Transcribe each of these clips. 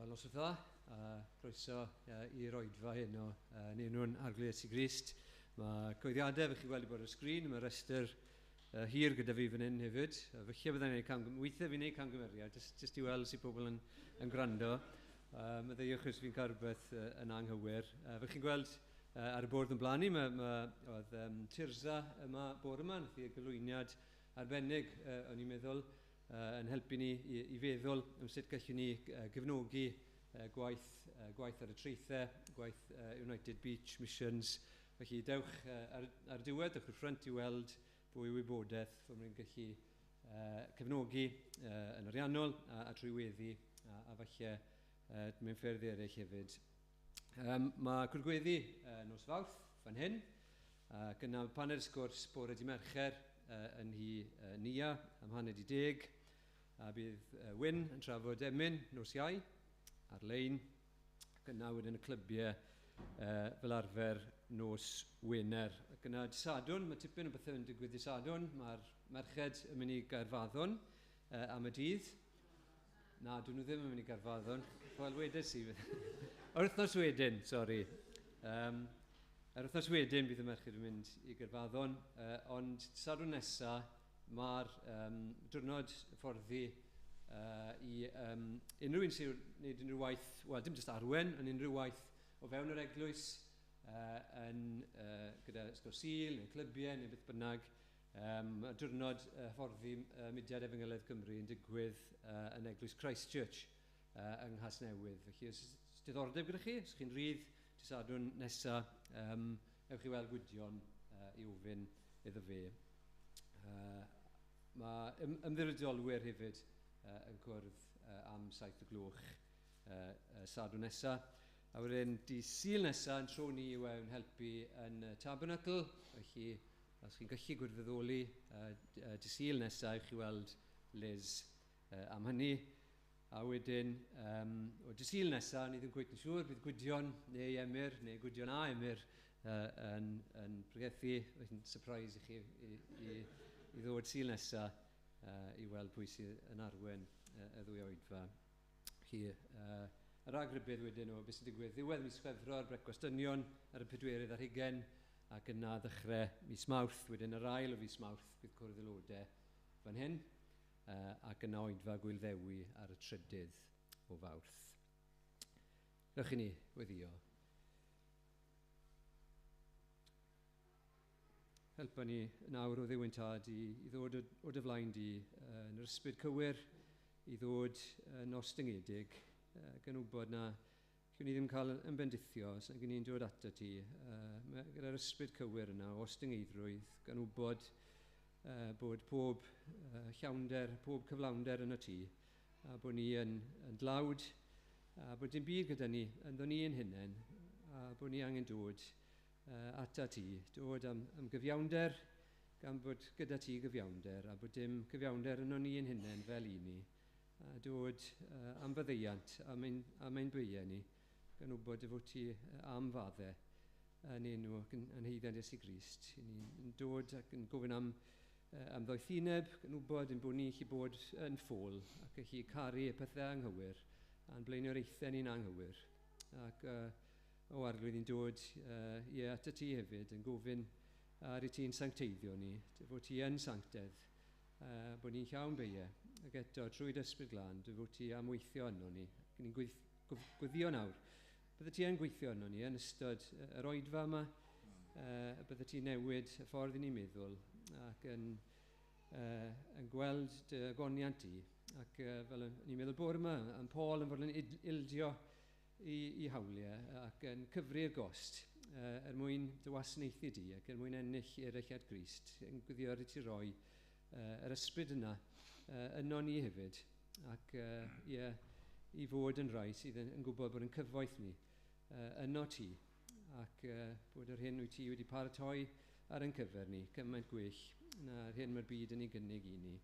Wel, noswaith dda, a croeso i'r oedfa heno yn enw'n Arglwydd Iesu Grist. Mae coeddiadau, fe chi gweld i bod ar y sgrin, mae rhestr hir gyda fi fan hyn hefyd. Felly byddai'n gwneud camgymeriad, weithiau fi'n gwneud camgymeriad, jyst i weld sut pobl yn gwrando. Maddeuwch os fi'n cael rhywbeth yn anghywir. Fe chi'n gweld ar y bwrdd yn blaen i, oedd Tirza yma bore yma, nath i gyflwyniad arbennig, o'n i'n meddwl, yn helpu ni i feddwl am sut gallwn ni gefnogi gwaith ar y traethau, gwaith United Beach Missions. Felly dewch ar diwedd, dewch i'r ffrynt i weld fwy o wybodaeth, fel mwyn gallu cefnogi yn ariannol a trwy weddi a falle mewn ffyrdd eraill hefyd. Mae cwrdd gweddi nos Fawrth fan hyn, ac yna panel sgwrs bore di Mercher yn hi Nia am 9:30, a bydd Wyn yn trafod emyn nos Iau ar-lein, ac yna wedyn y clybiau fel arfer nos Wener. Ac yna dydd Sadwrn, mae tipyn o bethau yn digwydd dydd Sadwrn, mae'r merched yn mynd i Gaerfaddon am y dydd. Na, dyn nhw ddim yn mynd i Gaerfaddon. Wel, wedes i. Yr wythnos wedyn, sori. Yr wythnos wedyn bydd y merched yn mynd i Gaerfaddon, ond Sadwrn nesa mae'r diwrnod hyfforddi i unrhyw un sy'n gwneud unrhyw waith, wel, dim jyst arwen, ond unrhyw waith o fewn yr eglwys, gyda Ysgol Sul, neu clybiau, neu beth bynnag. Mae diwrnod hyfforddi Mudiad Efengylaidd Cymru yn digwydd yn Eglwys Christchurch yng Nghasnewydd. Felly, os oes diddordeb gyda chi, os chi'n rhydd dydd Sadwrn nesa, ewch i weld Gwydion i ofyn iddo fe. Mae ymddiriedolwyr hefyd yn cwrdd am 7 o gloch Sadwrn nesa. A wedyn, dydd Sul nesa yn tro ni yw e'n helpu yn y Tabernacl, felly os chi'n gallu gwirfoddoli dydd Sul nesa, ewch chi weld Liz am hynny. A wedyn, o dydd Sul nesa, ni ddim cweit yn siŵr, bydd Gwydion neu Emyr, neu Gwydion a Emyr yn pregethu, yn surprise i chi i ddod Sul nesa i weld pwy sydd yn arwen y ddwy oedfa. Chi, y ragrybydd wedyn o beth sy'n digwydd ddiwedd mis Chwefror, brecwast dynion ar y 24 ar hugain, ac yna ddechrau mis Mawrth, wedyn yr ail o fis Mawrth bydd cwrdd aelodau fan hyn, ac yna oedfa Gwyl Ddewi ar y 3 o Fawrth. Rhowch i ni weddio. Helpa ni nawr o Dduw ein Tad i ddod o dy flaen di yn yr ysbryd cywir, i ddod yn ostyngedig, gan wybod na allwn ni ddim cael yn bendithio, os nag 'yn ni'n dod ato ti gyda'r ysbryd cywir yna o ostyngeiddrwydd, gan wybod bod pob llawnder, pob cyflawnder yno ti, a bod ni yn dlawd, a bod dim byd gyda ni ynddo ni ein hunain, a bod ni angen dod ata ti, dod am gyfiawnder, gan bod gyda ti gyfiawnder, a bod dim cyfiawnder yno ni ein hunain fel i ni, a dod am faddeuant, am ein beiau ni, gan wybod dy fod ti am faddau yn enw ac yn haeddiant Iesu Grist. I ni'n dod ac yn gofyn am ddoethineb, gan wybod ein bod ni'n gallu bod yn ffôl ac gallu caru y pethau anghywir a'n blaenoriaethau ni'n anghywir. Ac o Arglwydd, ni'n dod ie atat ti hefyd yn gofyn ar i ti'n sancteiddio ni, dy fod ti yn sanctedd, bod ni'n llawn beiau, ac eto trwy dy Ysbryd Glân, dy fod ti am weithio yno ni. Ac ni'n gweddio nawr. Bydde ti yn gweithio yno ni yn ystod yr oedfa yma, bydde ti'n newid y ffordd i ni'n meddwl ac yn gweld dy ogoniant di. Ac fel ni'n meddwl bore yma, am Paul yn fodlon ildio i hawliau ac yn cyfri'r gost er mwyn dy wasanaethu di ac er mwyn ennill eraill at Grist, yn gweddio ar i ti roi yr ysbryd yna yno ni hefyd, ac ie, i fod yn rhai sydd yn gwybod bod yn cyfoeth ni yno ti, ac bod yr hyn wyt ti wedi paratoi ar ein cyfer ni, cymaint gwell na'r hyn mae'r byd yn ei gynnig i ni.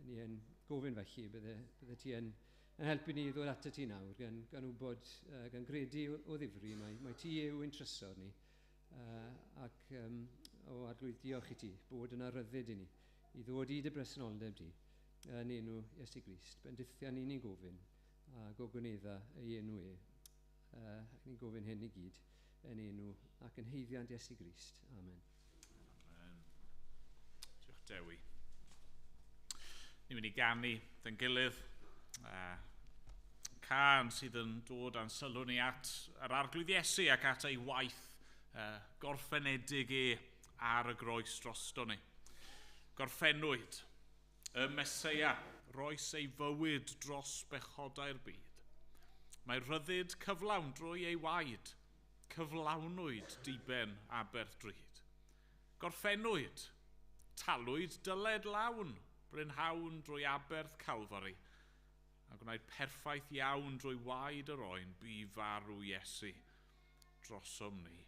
Ni yn gofyn felly, bydde ti yn helpu ni i ddod ato ti nawr, gan wybod, gan gredu o ddifri, mae ti yw ein trysor ni, ac o Arglwydd, diolch i ti, bod yna ryddid i ni, i ddod i dy bresenoldeb di, yn enw Iesu Grist. Bendithia ni'n gofyn. a gogonedda ei enw e. Ac ni'n gofyn hyn i gyd yn enw ac yn haeddiant Iesu Grist. Amen. Amen. Diolch, Dewi. Ni'n mynd i ganu 'da'n gilydd. Cân sydd yn dod â'n sylw ni at yr Arglwydd Iesu ac at ei waith gorffenedig e ar y groes drosto ni. Gorffennwyd y Meseia roes ei fywyd dros bechodau'r byd. Mae rhyddid cyflawn drwy ei waed, cyflawnwyd diben aberth drud. Gorffennwyd, talwyd dyled lawn, brynhawn drwy aberth Calfari, a gwnaed perffaith iawn drwy waed yr oen, bu farw Iesu drosom ni.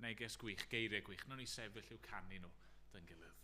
Neges gwych, geiriau gwych, nawn ni sefyll i'w canu nhw 'da'n gilydd.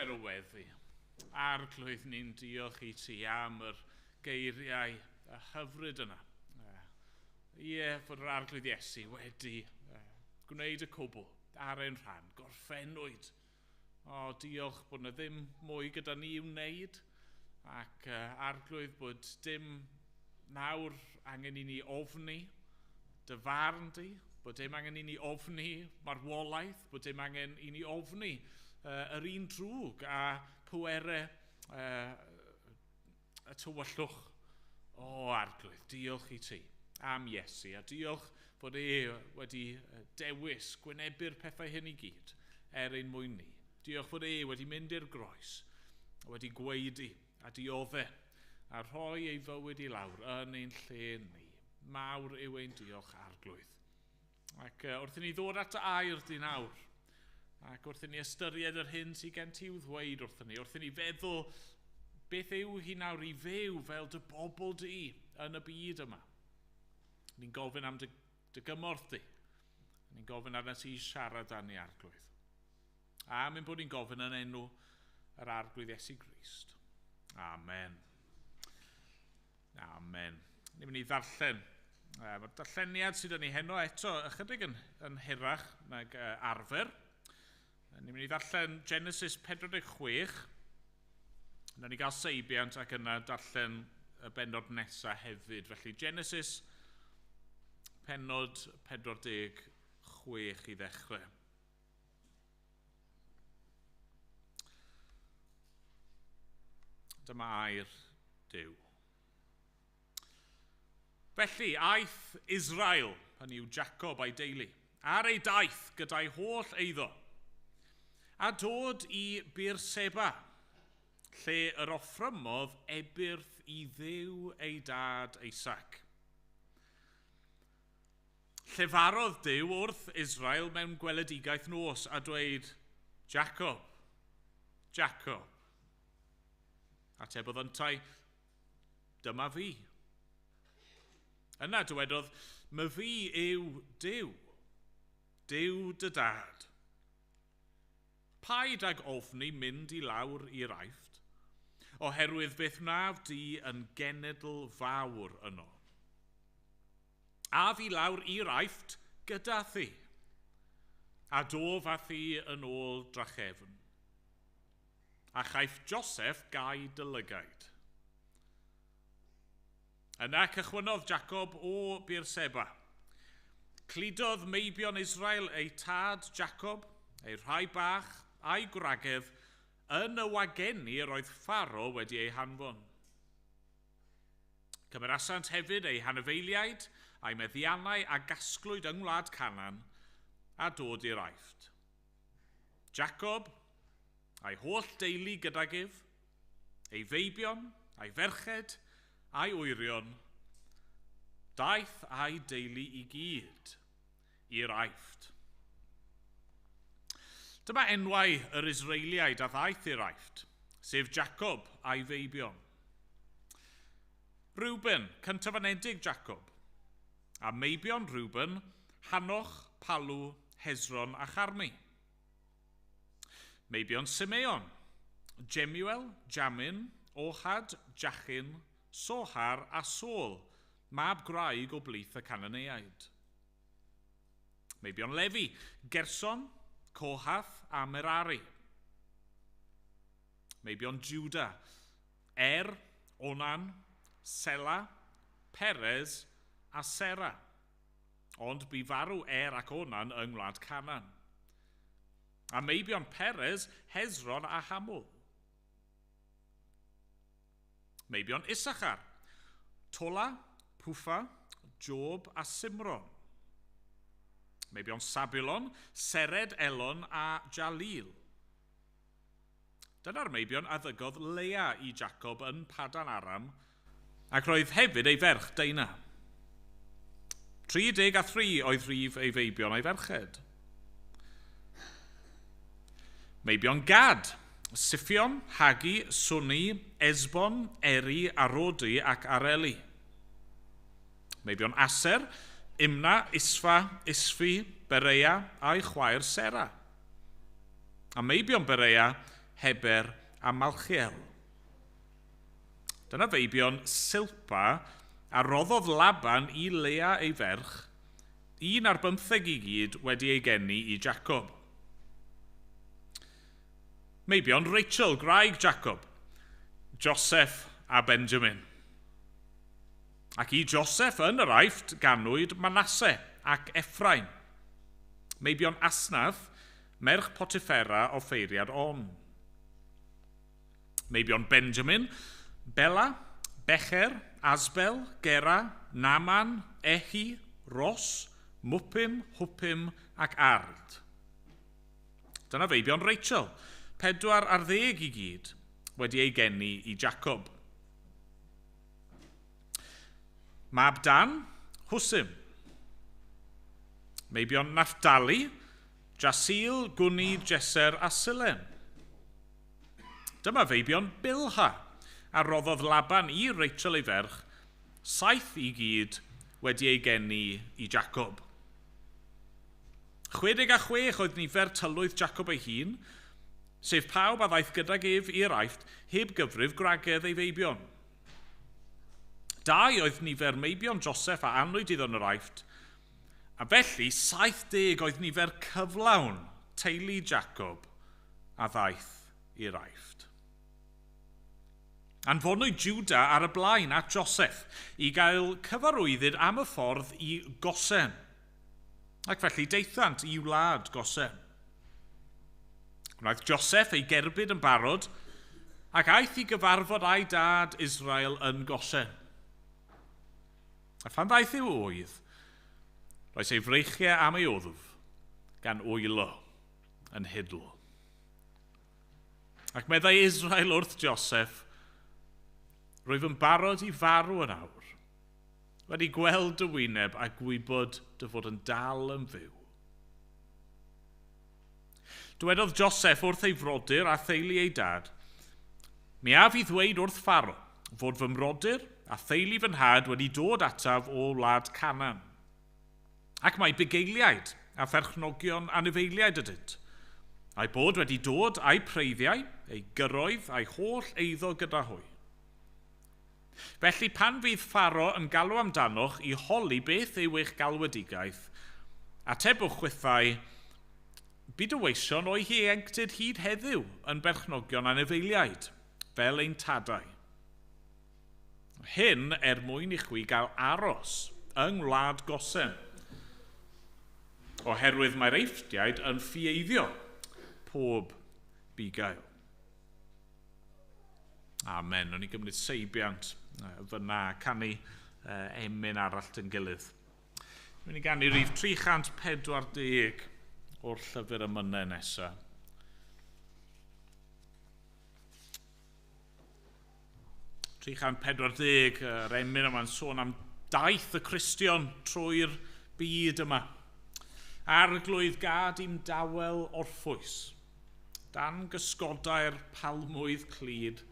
Ar y weddi. Arglwydd, ni'n diolch i ti am yr geiriau y hyfryd yna. Ie, fod yr Arglwydd Iesu wedi gwneud y cwbl ar ein rhan, gorffennwyd. O, diolch bod yna ddim mwy gyda ni i'w wneud, ac Arglwydd bod dim nawr angen i ni ofni dy farn di, bod dim angen i ni ofni marwolaeth, bod dim angen i ni ofni yr un drwg a pwerau y tywyllwch. O, Arglwydd, diolch i ti. am Iesu, a diolch fod e wedi dewis gwynebu'r pethau hyn i gyd er ein mwyn ni. Diolch fod e wedi mynd i'r groes, wedi gwaedu a diodde, a rhoi ei fywyd i lawr yn ein lle ni. Mawr yw ein diolch, Arglwydd. Ac wrth i ni ddod at y air di nawr, ac wrth i ni ystyried yr hyn sydd gen ti i'w ddweud wrthyn ni, wrth i ni feddwl beth yw hi nawr i fyw fel dy bobl di yn y byd yma. Ni'n gofyn am dy, dy gymorth di. Ni'n gofyn arna ti siarad â ni, Arglwydd. A mynd bod ni'n gofyn yn enw yr Arglwydd Iesu Grist. Amen. Amen. Ni'n mynd i ddarllen. Mae'r darlleniad sydd yn ei heno eto ychydig yn hirach nag arfer. Ni'n mynd i ddarllen Genesis 46. Nawn ni gael seibiant ac yna darllen y bennod nesaf hefyd. Felly Genesis pennod 46 i ddechrau. Dyma air Duw. Felly, aeth Israel, hynny yw Jacob a'i deulu, ar ei daith gyda'i holl eiddo, a dod i Beerseba, lle yr offrymodd ebyrth i Dduw ei dad Isaac. Llefarodd Duw wrth Israel mewn gweledigaeth nos a dweud, Jacob, Jacob. Atebodd yntau, Dyma fi. Yna dywedodd, My fi yw Duw, Duw dy dad. Paid ag ofni mynd i lawr i'r Aifft, oherwydd beth wnaf di yn genedl fawr yno. Af i lawr i'r Aifft gyda thi, a dof â thi yn ôl drachefn. A chaiff Joseph gau dy lygaid. Yna cychwynnodd Jacob o Beerseba. Cludodd meibion Israel eu tad Jacob, eu rhai bach a'i gwragedd, yn y wagenni yr oedd Pharo wedi ei hanfon. Cymerasant hefyd eu hanifeiliaid a'i meddiannau a gasglwyd yng ngwlad Canaan a dod i'r Aifft. Jacob a'i holl deulu gydag ef, ei feibion, a'i ferched, a'i wyrion, daeth a'i deulu i gyd i'r Aifft. Dyma enwau yr Israeliaid a ddaeth i'r Aifft, sef Jacob a'i feibion. Reuben, cyntaf-anedig Jacob, a meibion Reuben, Hanoch, Palu, Hezron a Charmi. Meibion Simeon, Jemuel, Jamin, Ohad, Jachin, Sohar a Saul, mab gwraig o blith y Cananeaid. Meibion Lefi, Gerson, Kohath a Merari. Meibion Juda, Er, Onan, Sela, Perez a Sera. Ond bu farw Er ac Onan yng ngwlad Canaan. A meibion Perez, Hezron a Hamul. Meibion Issachar, Tola, Pwffa, Job a Simron. Meibion Sabulon, Sered, Elon a Jalil. Dyna'r meibion a ddygodd Lea i Jacob yn Padan Aram, ac roedd hefyd ei ferch Deina. 33 oedd rhif ei feibion a'i ferched. Meibion Gad, Siffion, Hagi, Swnni, Esbon, Eri, Arodi ac Areli. Meibion Aser, Imna, Isfa, Isfi, Bereia a'i chwaer Sera. A meibion Bereia, Heber a Malchiel. Dyna feibion Silpa a roddodd Laban i Lea ei ferch, 11 i gyd wedi ei geni i Jacob. Meibion Rachel, gwraig Jacob, Joseph a Benjamin. Ac i Joseph yn yr Aifft ganwyd Manasseh ac Ephraim. Meibion Asnath, merch Potiphera o ffeiriad On. Meibion Benjamin, Bela, Becher, Asbel, Gera, Naman, Ehi, Ros, Mwpim, Hwpim ac Ard. Dyna feibion Rachel, 40 i gyd, wedi ei geni i Jacob. Mab Dan, Hwsim. Meibion Naphtali, Jasil, Gwni, Jeser a Silem. Dyma feibion Bilha, a roddodd Laban i Rachel ei ferch, 7 i gyd wedi ei geni i Jacob. 66 oedd nifer tylwyth Jacob ei hun, sef pawb a ddaeth gydag ef i'r Aifft heb gyfrif gwragedd ei feibion. 2 oedd nifer meibion Joseph a anwyd iddo yn yr Aifft, a felly 70 oedd nifer cyflawn teulu Jacob a ddaeth i'r Aifft. Anfonwyd Juda ar y blaen at Joseph i gael cyfarwyddyd am y ffordd i Gosen, ac felly daethant i wlad Gosen. Gwnaeth Joseph ei gerbyd yn barod ac aeth i gyfarfod â'i dad Israel yn Gosen. A phan ddaeth i'w ŵydd, roes ei freichiau am ei wddf, gan wylo yn hidl. Ac meddai Israel wrth Joseph, rwyf yn barod i farw yn awr, wedi gweld dy wyneb a gwybod dy fod yn dal yn fyw. Dywedodd Joseph wrth ei frodyr a theulu ei dad, mi af i ddweud wrth Pharaoh fod fy mrodyr a theulu fy nhad wedi dod ataf o wlad Canaan. Ac mae bugeiliaid a pherchnogion anifeiliaid ydynt, a'i bod wedi dod a'u preiddiau, eu gyrroedd a'i holl eiddo gyda hwy. Felly pan fydd Pharaoh yn galw amdanoch i holi beth yw eich galwedigaeth, atebwch chwithau, byd y weision o'i hieuenctid hyd heddiw yn berchnogion anifeiliaid, fel ein tadau. Hyn er mwyn i chwi gael aros yng ngwlad Gosen, oherwydd mae'r Eifftiaid yn ffieiddio pob bugail. Amen. O'n i gymryd seibiant fyna canu emyn arall dyn gilydd. Dwi'n i ganu rhif 340 o'r llyfr emynau nesaf. 340, yr emyn yma'n sôn am daith y Cristion trwy'r byd yma. Arglwydd gad i'm dawel orffwys, dan gysgodau'r palmwydd clyd,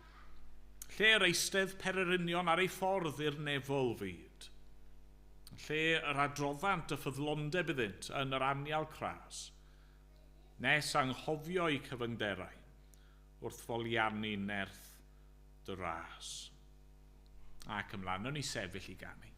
lle yr eistedd pererinion ar ei ffordd i'r nefol fyd, lle yr adroddant y ffyddlondeb iddynt yn yr anial cras, nes anghofio eu cyfyngderau wrth foliannu nerth dy ras. Ac ymlaen, o'n i sefyll i ganu.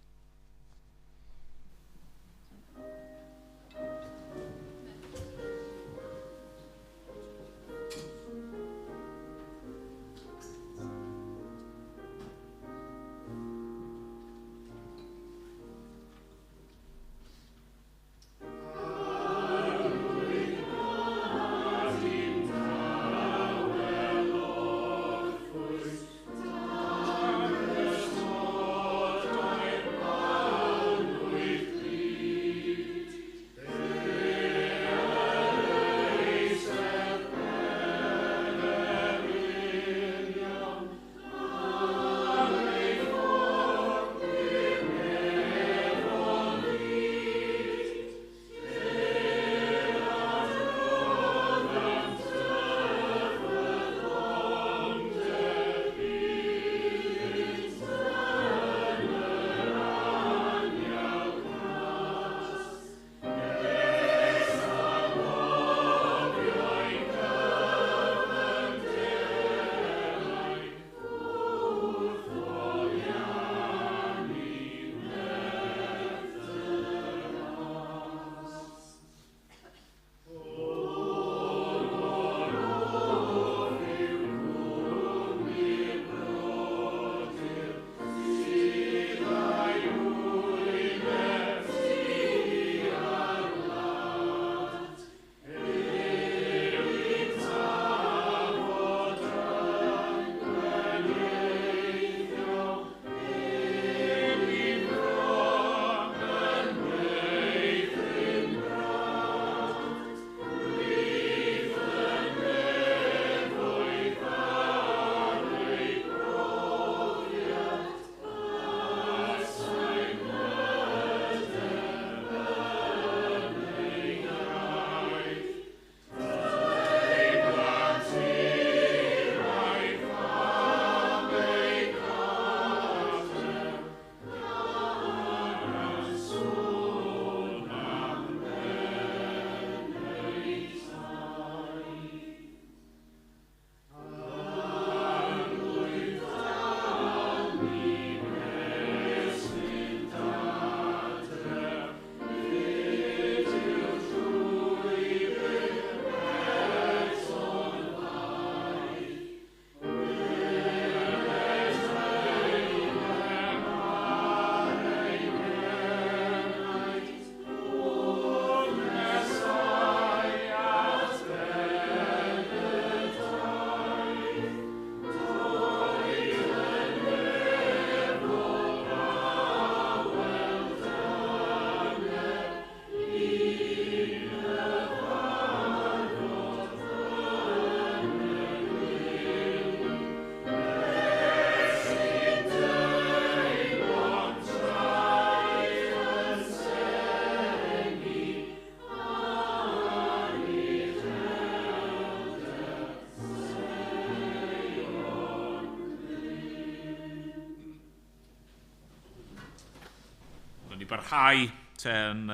barhau te yn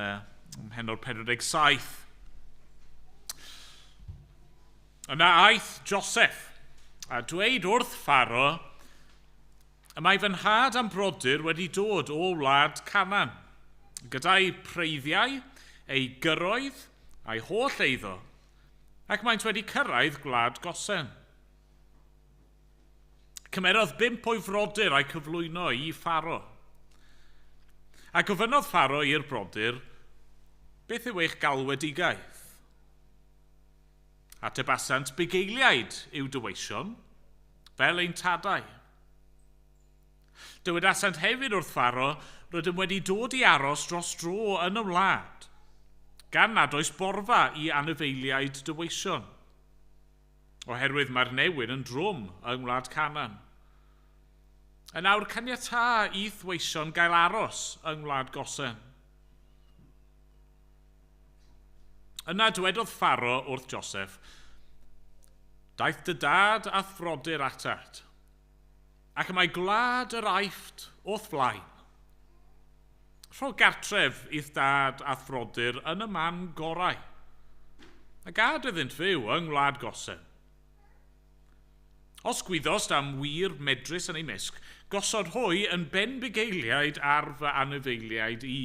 mhenod 47. Yna aeth Joseph a dweud wrth Pharo, y mae fy nhad a'm brodyr wedi dod o wlad Canaan, gyda'i preiddiau, ei gyroedd a'i holl eiddo, ac maent wedi cyrraedd gwlad Gosen. Cymerodd 5 o'i frodyr a'i cyflwyno i Pharo. A gofynnodd Pharo i'r brodyr, beth yw eich galwedigaeth? Atebasant, bugeiliaid yw dy weision, fel ein tadau. Dywedasant hefyd wrth Pharo, rydym wedi dod i aros dros dro yn y wlad, gan nad oes borfa i anifeiliaid dy weision, oherwydd mae'r newyn yn drwm yng ngwlad Canaan. Yn awr caniatâ i'th weision gael aros yng ngwlad Gosen. Yna dywedodd Pharo wrth Joseph, daeth dy dad a'th frodyr atat, ac y mae gwlad yr Aifft o'th flaen. Rho gartref i'th dad a'th frodyr yn y man gorau, a gad iddynt fyw yng ngwlad Gosen. Os gwyddost am wir medrus yn ei mysg, gosod hwy yn benbugeiliaid ar fy anifeiliaid i.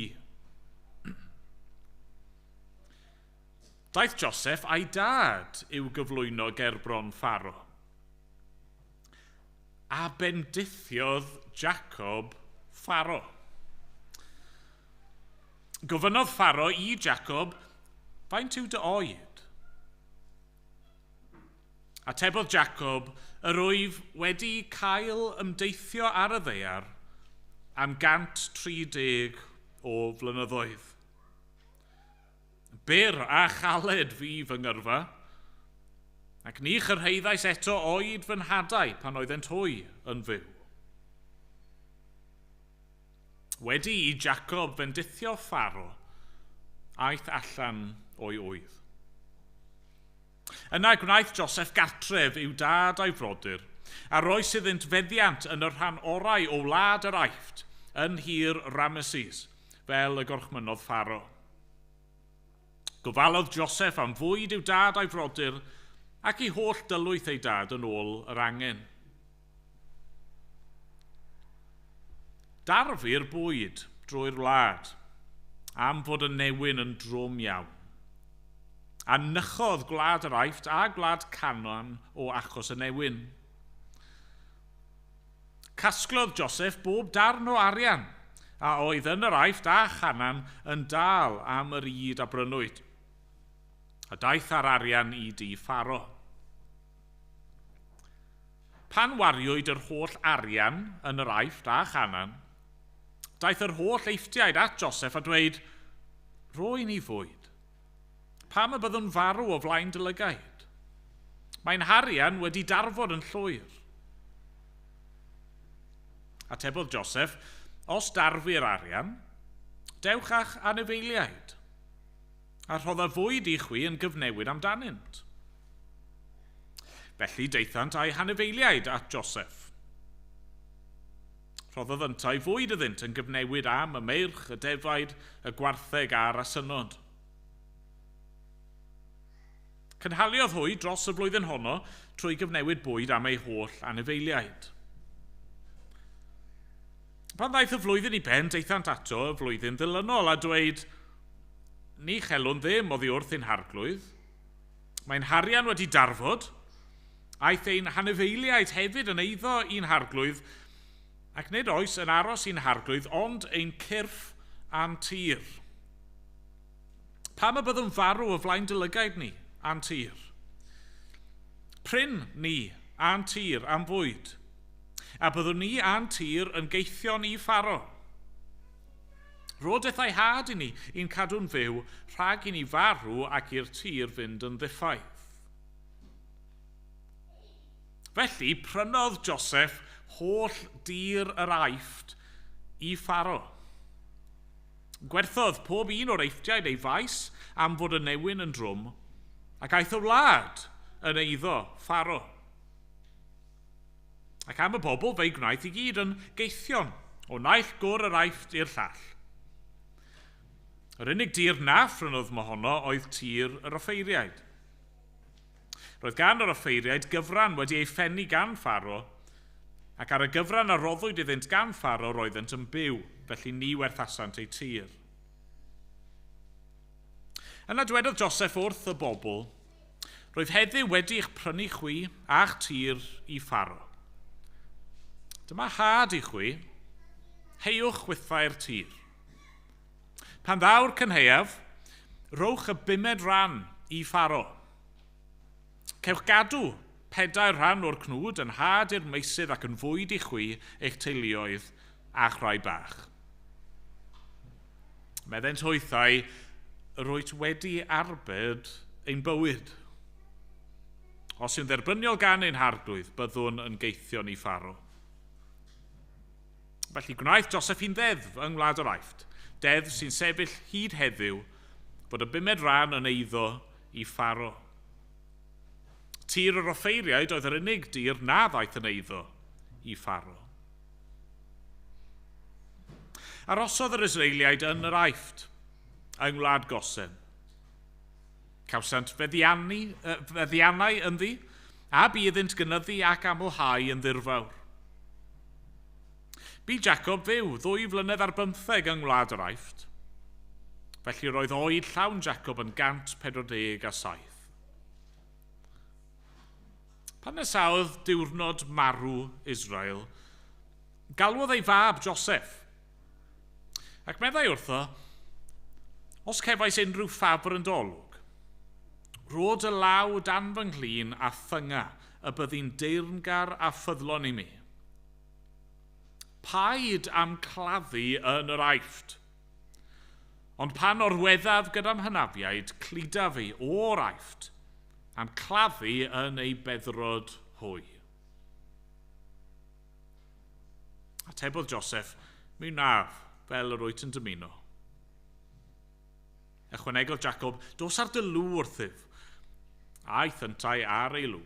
Daeth Joseph a'i dad i'w gyflwyno gerbron Pharo. A bendithiodd Jacob Pharo. Gofynnodd Pharo i Jacob, faint yw dy oed? Atebodd Jacob, yr wyf wedi cael ymdeithio ar y ddaear am 130 o flynyddoedd. Byr a chaled fi fy ngyrfa, ac ni chyrhaeddais eto oed fy nhadau pan oeddent hwy yn fyw. Wedi i Jacob fendithio Pharo, aeth allan o'i ŵydd. Yna gwnaeth Joseph gartref i'w dad a'i frodyr, a roes iddynt feddiant yn y rhan orau o wlad yr Aifft, yn nhir Rameses, fel y gorchmynnodd Pharo. Gofalodd Joseph am fwyd i'w dad a'i frodyr, ac i holl dylwyth ei dad yn ôl yr angen. Darfu'r bwyd drwy'r wlad, am fod y newyn yn drwm iawn. A nychodd gwlad yr Aifft a gwlad Canaan o achos y newyn. Casglodd Joseph bob darn o arian a oedd yn yr Aifft a Chanaan yn dal am yr ŷd a brynwyd. A daeth ar arian i dŷ Pharo. Pan wariwyd yr holl arian yn yr Aifft a Chanaan, daeth yr holl Eifftiaid at Joseph a dweud, rho i ni fwyd. Pam y byddwn farw o flaen dy lygaid? Mae'n harian wedi darfod yn llwyr. Atebodd Joseph, os darfu'r arian, dewch a'ch anifeiliaid, a rhodda fwyd i chwi yn gyfnewid amdanynt. Felly daethant a'u hanifeiliaid at Joseph. Rhoddodd yntau fwyd iddynt yn gyfnewid am y meirch, y defaid, y gwartheg a'r asynod. Cynhaliodd hwy dros y flwyddyn honno trwy gyfnewid bwyd am ei holl anifeiliaid. Pan ddaeth y flwyddyn i ben, daethant ato y flwyddyn ddilynol a dweud, ni chelwn ddim oddi wrth ein harglwydd. Mae'n harian wedi darfod, aeth ein hanifeiliaid hefyd yn eiddo i'n harglwydd, ac nid oes yn aros i'n harglwydd ond ein cyrff a'n tir. Pam y byddwn farw o flaen dy lygaid ni a'n tir? Pryn ni a'n tir am fwyd, a byddwn ni a'n tir yn geithion i Pharo. Rho dethau had i ni i'n cadw'n fyw rhag i ni farw ac i'r tir fynd yn ddiffaith. Felly prynodd Joseph holl dir yr Aifft i Pharo. Gwerthodd pob un o'r Eifftiaid ei faes am fod y newyn yn drwm, ac aeth y wlad yn eiddo Pharo. Ac am y bobl fe'i gwnaeth i gyd yn geithion, o naill gwr yr Aifft i'r llall. Yr unig dir na phrynodd mohono oedd tir yr offeiriaid. Roedd gan yr offeiriaid gyfran wedi ei phennu gan Pharo, ac ar y gyfran a roddwyd iddynt gan Pharo roeddent yn byw, felly ni werthasant eu tir. Yna dwedodd Joseph wrth y bobl, "Roedd heddiw wedi eich prynu chwi a'ch tir i Pharo. Dyma had i chwi, heiwch chwithau'r tir. Pan ddaw'r cynhaeaf, rowch y bumed ran i Pharo. Cewch gadw pedair rhan o'r cnwd yn had i'r meysydd ac yn fwyd i chwi, eich teuluoedd a'ch rhai bach." Meddent hwythau, "Rwyt wedi arbed ein bywyd. Os yw'n dderbyniol gan ein harglwydd, byddwn yn gaethion i Pharo." Felly gwnaeth Joseph hi'n ddeddf yng ngwlad yr Aifft, deddf sy'n sefyll hyd heddiw, bod y bumed ran yn eiddo i Pharo. Tir yr offeiriaid oedd yr unig dir na ddaeth yn eiddo i Pharo. Arosodd yr Israeliaid yn yr Aifft, yng ngwlad Gosen. Cawsant feddiannu, feddiannau ynddi, a bu iddynt gynyddu ac amlhau yn ddirfawr. Bu Jacob fyw 22 yng ngwlad yr Aifft. Felly roedd oed llawn Jacob yn 147. Pan nesaodd diwrnod marw Israel, galwodd ei fab Joseph, ac meddai wrtho, "Os cefais unrhyw ffafr yn dy olwg, rho dy law dan fy nghlun a thynga y byddi'n deyrngar a ffyddlon i mi. Paid â'm claddu yn yr Aifft. Ond pan orweddaf gyda'm hynafiaid, cluda fi o'r Aifft, a'm claddu yn eu beddrod hwy." Atebodd Joseph, "Mi wnaf, fel yr wyt yn dymuno." Ychwanegodd Jacob, "Dos ar dy lw wrthyf." Aeth yntau ar ei lw.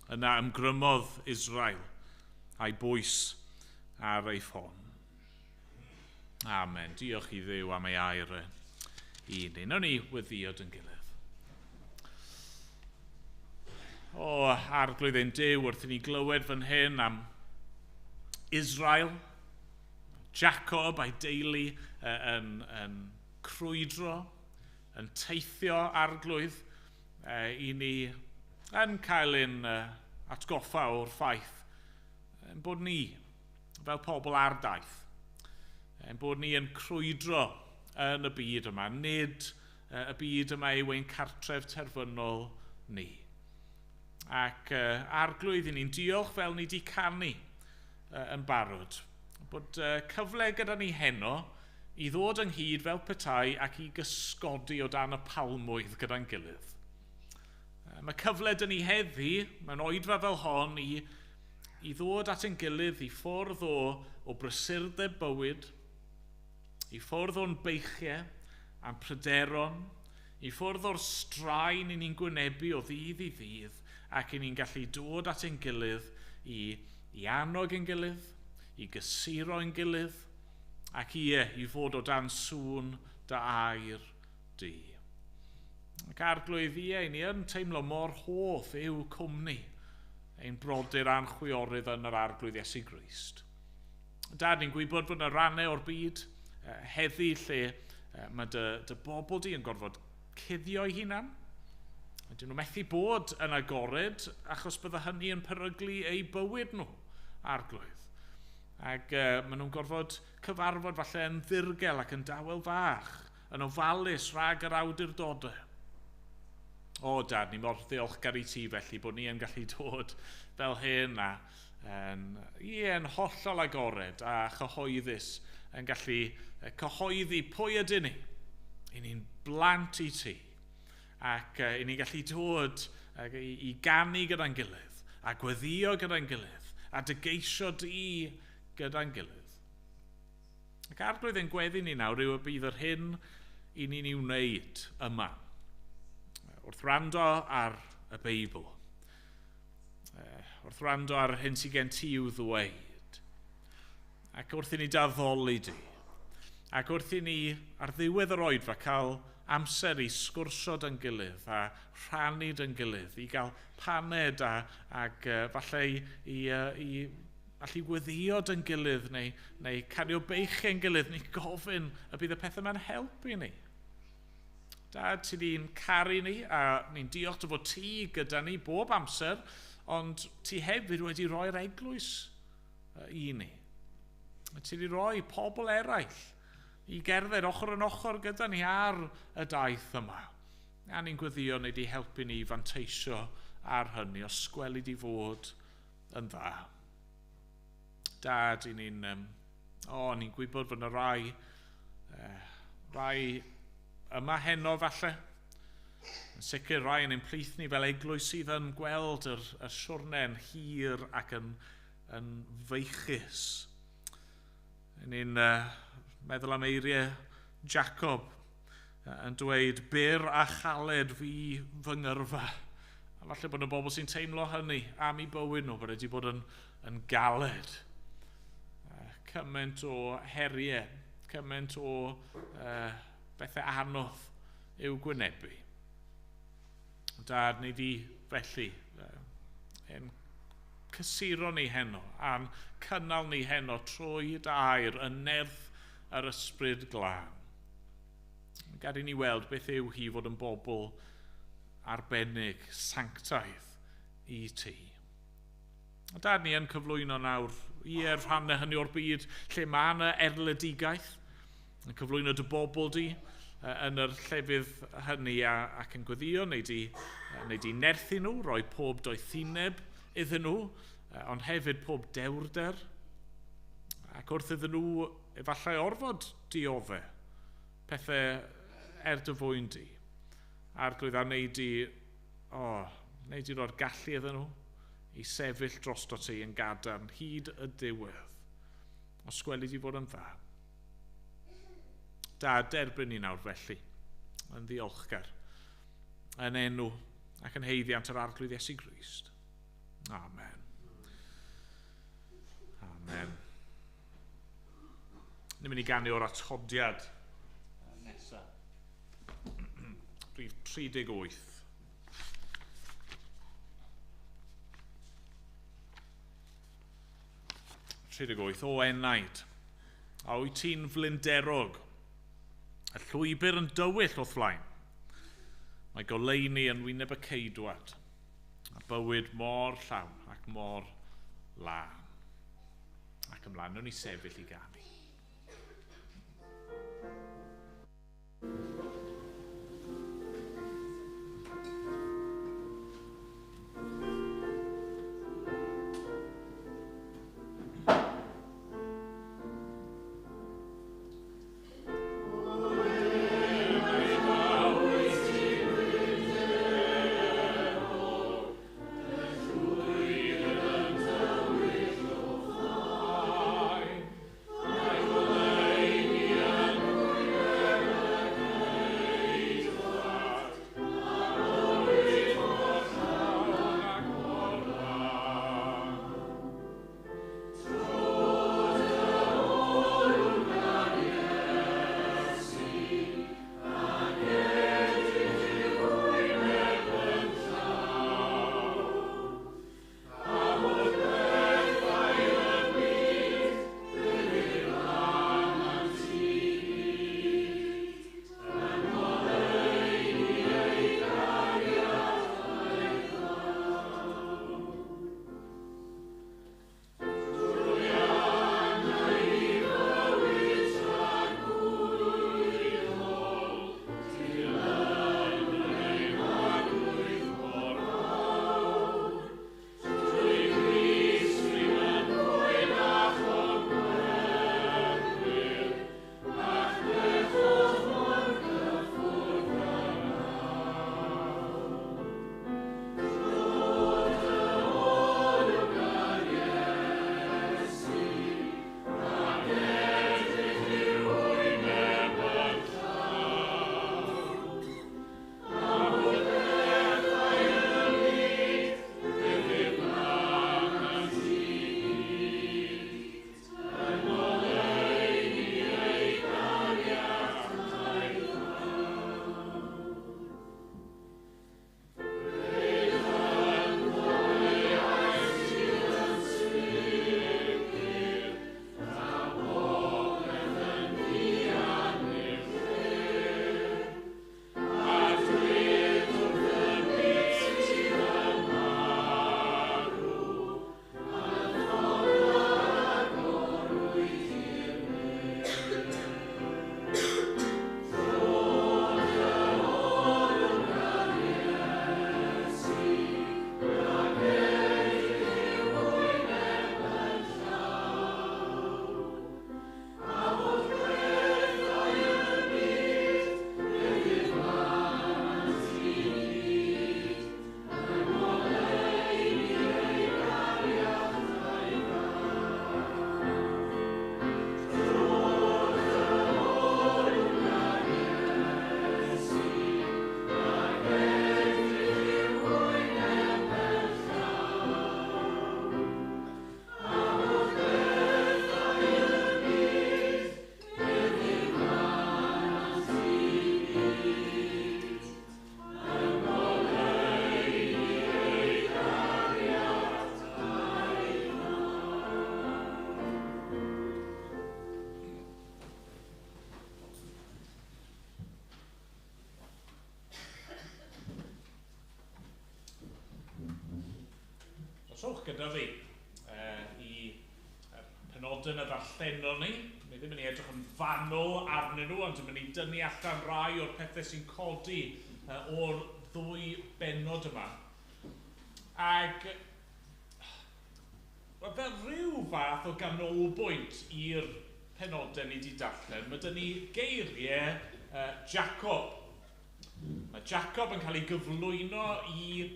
Yna ymgrymodd Israel a'i bwys ar ei ffon. Amen. Diolch i Dduw am ei air e i ni. Nawn ni weddïo yn gilydd. O, Arglwydd ein Duw, wrth i ni glywed fan hyn am Israel, Jacob a'i deulu yn crwydro, yn teithio, Arglwydd, i ni yn cael ein atgoffa o'r ffaith ein bod ni, fel pobl ar daith, ein bod ni yn crwydro yn y byd yma, nid y byd yma yw ein cartref terfynol ni. Ac Arglwydd, i ni'n diolch fel ni di canu yn barod, bod cyfle gyda ni heno i ddod ynghyd fel petai ac i gysgodi o dan y palmwydd gyda'n gilydd. Mae cyfle dyn ni heddi, mewn oedfa fel hon, i ddod at ein gilydd i ffwrdd o brysurdeb bywyd, i ffwrdd o'n beichiau a'n pryderon, i ffwrdd o'r straen i ni'n gwynebu o ddydd i ddydd, ac i ni'n gallu dod at ein gilydd i annog ein gilydd, i gysuro ein gilydd, ac i fod o dan sŵn dy air di. Ac Arglwydd, ie, ni yn teimlo mor hoff yw cwmni ein brodyr a'n chwiorydd yn yr Arglwydd Iesu Grist. Dad, ni'n gwybod bod yna rannau o'r byd heddi lle mae dy bobl di yn gorfod cuddio eu hunan. Ydyn nhw methu bod yn agored achos bydde hynny yn peryglu eu bywyd nhw, Arglwydd. Ac maen nhw'n gorfod cyfarfod falle yn ddirgel ac yn dawel fach, yn ofalus rhag yr awdurdodau. O, Dad, ni mor ddiolchgar i ti felly bod ni yn gallu dod fel hyn a yn hollol agored a chyhoeddus yn gallu cyhoeddi pwy ydyn ni. I ni'n blant i ti ac i ni'n gallu dod i ganu gyda'n gilydd a gweddïo gyda'n gilydd a dygeisio di gyda'n gilydd. Ac Arglwydd, ein gweddi ni nawr yw y bydd yr hyn i ni'n ei wneud yma wrth wrando ar y Beibl, wrth wrando ar yr hyn sydd gen ti i'w ddweud, ac wrth i ni d'addoli di, Ac wrth i ni ar ddiwedd yr oedfa cael amser i sgwrsio dy'n gilydd a rhannu dy'n gilydd, i gael paned ac falle i allu gweddio dy'n gilydd neu cario beichiau'n gilydd neu gofyn y bydd y pethau yma'n helpu ni. Dad, ti di'n caru ni a ni'n diolch dy fod ti gyda ni bob amser, ond ti hefyd wedi roi'r eglwys i ni. Ti wedi rhoi pobl eraill i gerdded ochr yn ochr gyda ni ar y daith yma. A ni'n gweddio neu di helpu ni fanteisio ar hynny, os gweli di fod yn dda. Dad, ni'n ni'n gwybod fod yna rai yma heno falle. Yn sicr rai yn ein plith ni fel eglwys sydd yn gweld y siwrne'n hir ac yn feichus. Ni'n meddwl am eiriau Jacob yn dweud, byr a chaled fi fy ngyrfa. A falle bod yna bobl sy'n teimlo hynny am eu bywyd nhw, bod wedi bod yn galed. Cymaint o heriau, cymaint o bethau anodd i'w gwynebu. Dad, neu di felly, yn cysuro ni heno, a'n cynnal ni heno trwy dy air yn nerth yr ysbryd glân. Gad i ni weld beth yw hi fod yn bobl arbennig, sanctaidd i ti. A Dad, ni yn cyflwyno nawr i'r rhannau hynny o'r byd lle mae yna erledigaeth, yn cyflwyno dy bobl di yn yr llefydd hynny ac yn gweddio, neu di nerthu nhw, rhoi pob doethineb iddyn nhw, ond hefyd pob dewrder, ac wrth iddyn nhw efallai orfod diodde pethau dy fwyn di. Arglwydd, a neu di roi'r gallu iddyn nhw i sefyll drosto ti yn gadarn hyd y diwedd. Os gweli di fod yn dda. Da, derbyn ni nawr felly, yn ddiolchgar, yn enw ac yn haeddiant yr Arglwydd Iesu Grist. Amen. Amen. Ni'n mynd i ganu o'r atodiad nesaf. Rhif 38. O enaid, a wyt ti'n flinderog, y llwybr yn dywyll o'th flaen. Mae goleuni yn wyneb y ceidwad, a bywyd mor llawn ac mor lân. Ac ymlaen, nhw'n i sefyll i ganu. gyda fi i penodau na ddarllenon ni. Ni ddim yn ei edrych yn fanwl arnyn nhw, ond yn mynd i dynnu allan rai o'r pethau sy'n codi o'r ddwy bennod yma. Ac wel, fel rhyw fath o ganolbwynt i'r penodau ni wedi darllen, mae dyn ni geiriau Jacob. Mae Jacob yn cael ei gyflwyno i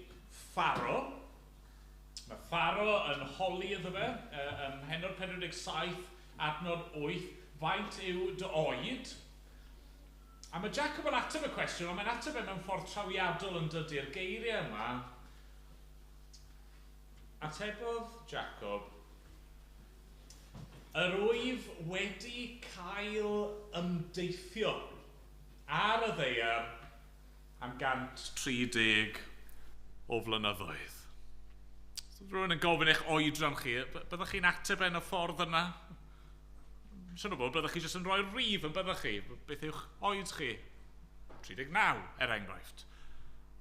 Pharaoh. Mae Pharaoh yn holi iddo fe ym mhennod 47, adnod 8, faint yw dy oed? A mae Jacob yn ateb y cwestiwn, ond mae'n ateb e mewn ffordd trawiadol yn dydy'r geiriau yma. Atebodd Jacob, yr wyf wedi cael ymdeithio ar y ddaear am 130 o flynyddoedd. So, rhywun yn gofyn eich oedran chi, byddwch chi'n ateb yn y ffordd yna? Siŵr o fod, byddwch chi jyst yn rhoi'r rif yn byddwch chi. Beth yw'ch oed chi? 39, er enghraifft.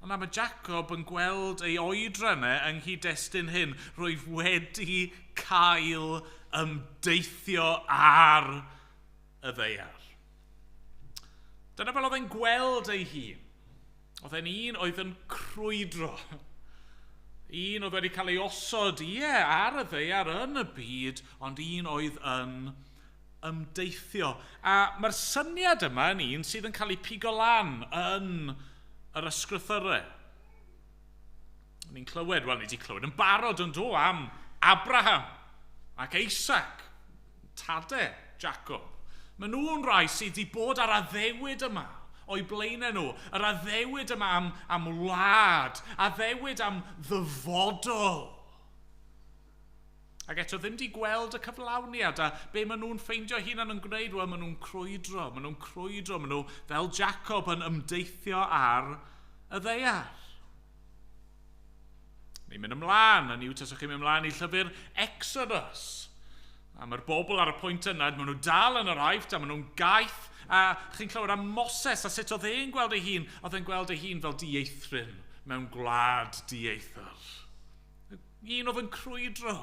Ond na, mae Jacob yn gweld ei oedrannau yng nghyd-destun hyn. Rwyf wedi cael ymdeithio ar y ddaear. Dyna fel oedd e'n gweld ei hun. Oedd e'n un oedd yn crwydro. Un oedd wedi cael ei osod, ie, ar y ddaear yn y byd, ond un oedd yn ymdeithio. A mae'r syniad yma yn un sydd yn cael ei pigo lan yn yr ysgrythyrau. Ni'n clywed, wel, ni wedi clywed yn barod yn do am Abraham ac Isaac, tadau Jacob. Maen nhw'n rhai sydd wedi bod ar addewid yma o'i blaenau nhw. Yr addewid yma am wlad, addewid am ddyfodol. Ac eto ddim wedi gweld y cyflawniad a be maen nhw'n ffeindio hunan yn gwneud, wel, maen nhw'n crwydro, maen nhw fel Jacob yn ymdeithio ar y ddaear. Ni'n mynd ymlaen, a ni taswch chi'n mynd ymlaen i llyfr Exodus. A mae'r bobl ar y pwynt yna, maen nhw dal yn yr Aifft a maen nhw'n gaeth. A chi'n clywed am Moses a sut oedd e'n gweld ei hun. Oedd e'n gweld ei hun fel dieithryn mewn gwlad dieithr. Un oedd yn crwydro.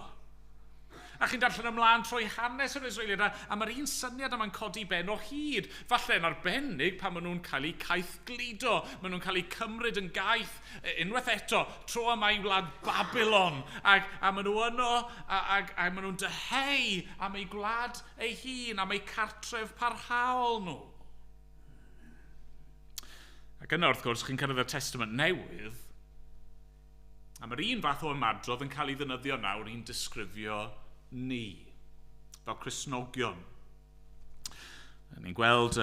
A chi'n darllen ymlaen trwy hanes yr Israeliaid, a mae'r un syniad yma'n codi ben o hyd. Falle yn arbennig pan maen nhw'n cael eu caethgludo, maen nhw'n cael eu cymryd yn gaeth unwaith eto, tro yma i wlad Babylon. A maen nhw yno, a maen nhw'n dyheu am eu gwlad eu hun, am eu cartref parhaol nhw. Ac yna, wrth gwrs, chi'n cyrraedd y Testament Newydd, a mae'r un fath o ymadrodd yn cael ei ddefnyddio nawr i'n disgrifio ni, fel Cristnogion. Ni'n gweld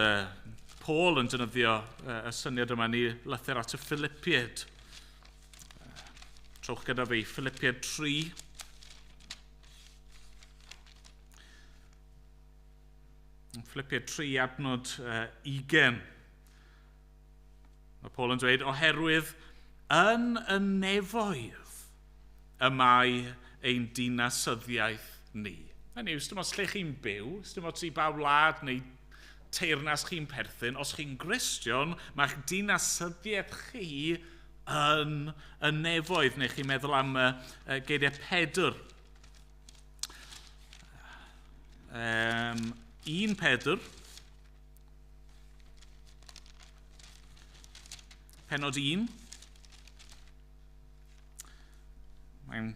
Paul yn defnyddio y syniad yma ni lythyr at y Philippiaid. Trowch gyda fi, Philippiaid 3. Philippiaid 3 adnod 20. Mae Paul yn dweud, oherwydd yn y nefoedd y mae ein dinasyddiaeth ni. Hynny yw, dim ots lle chi'n byw, dim ots i ba wlad neu teyrnas chi'n perthyn, os chi'n Gristion, mae'ch dinasyddiaeth chi yn y nefoedd. Neu chi'n meddwl am geiriau Pedr. 1 Pedr, pennod 1. Mae'n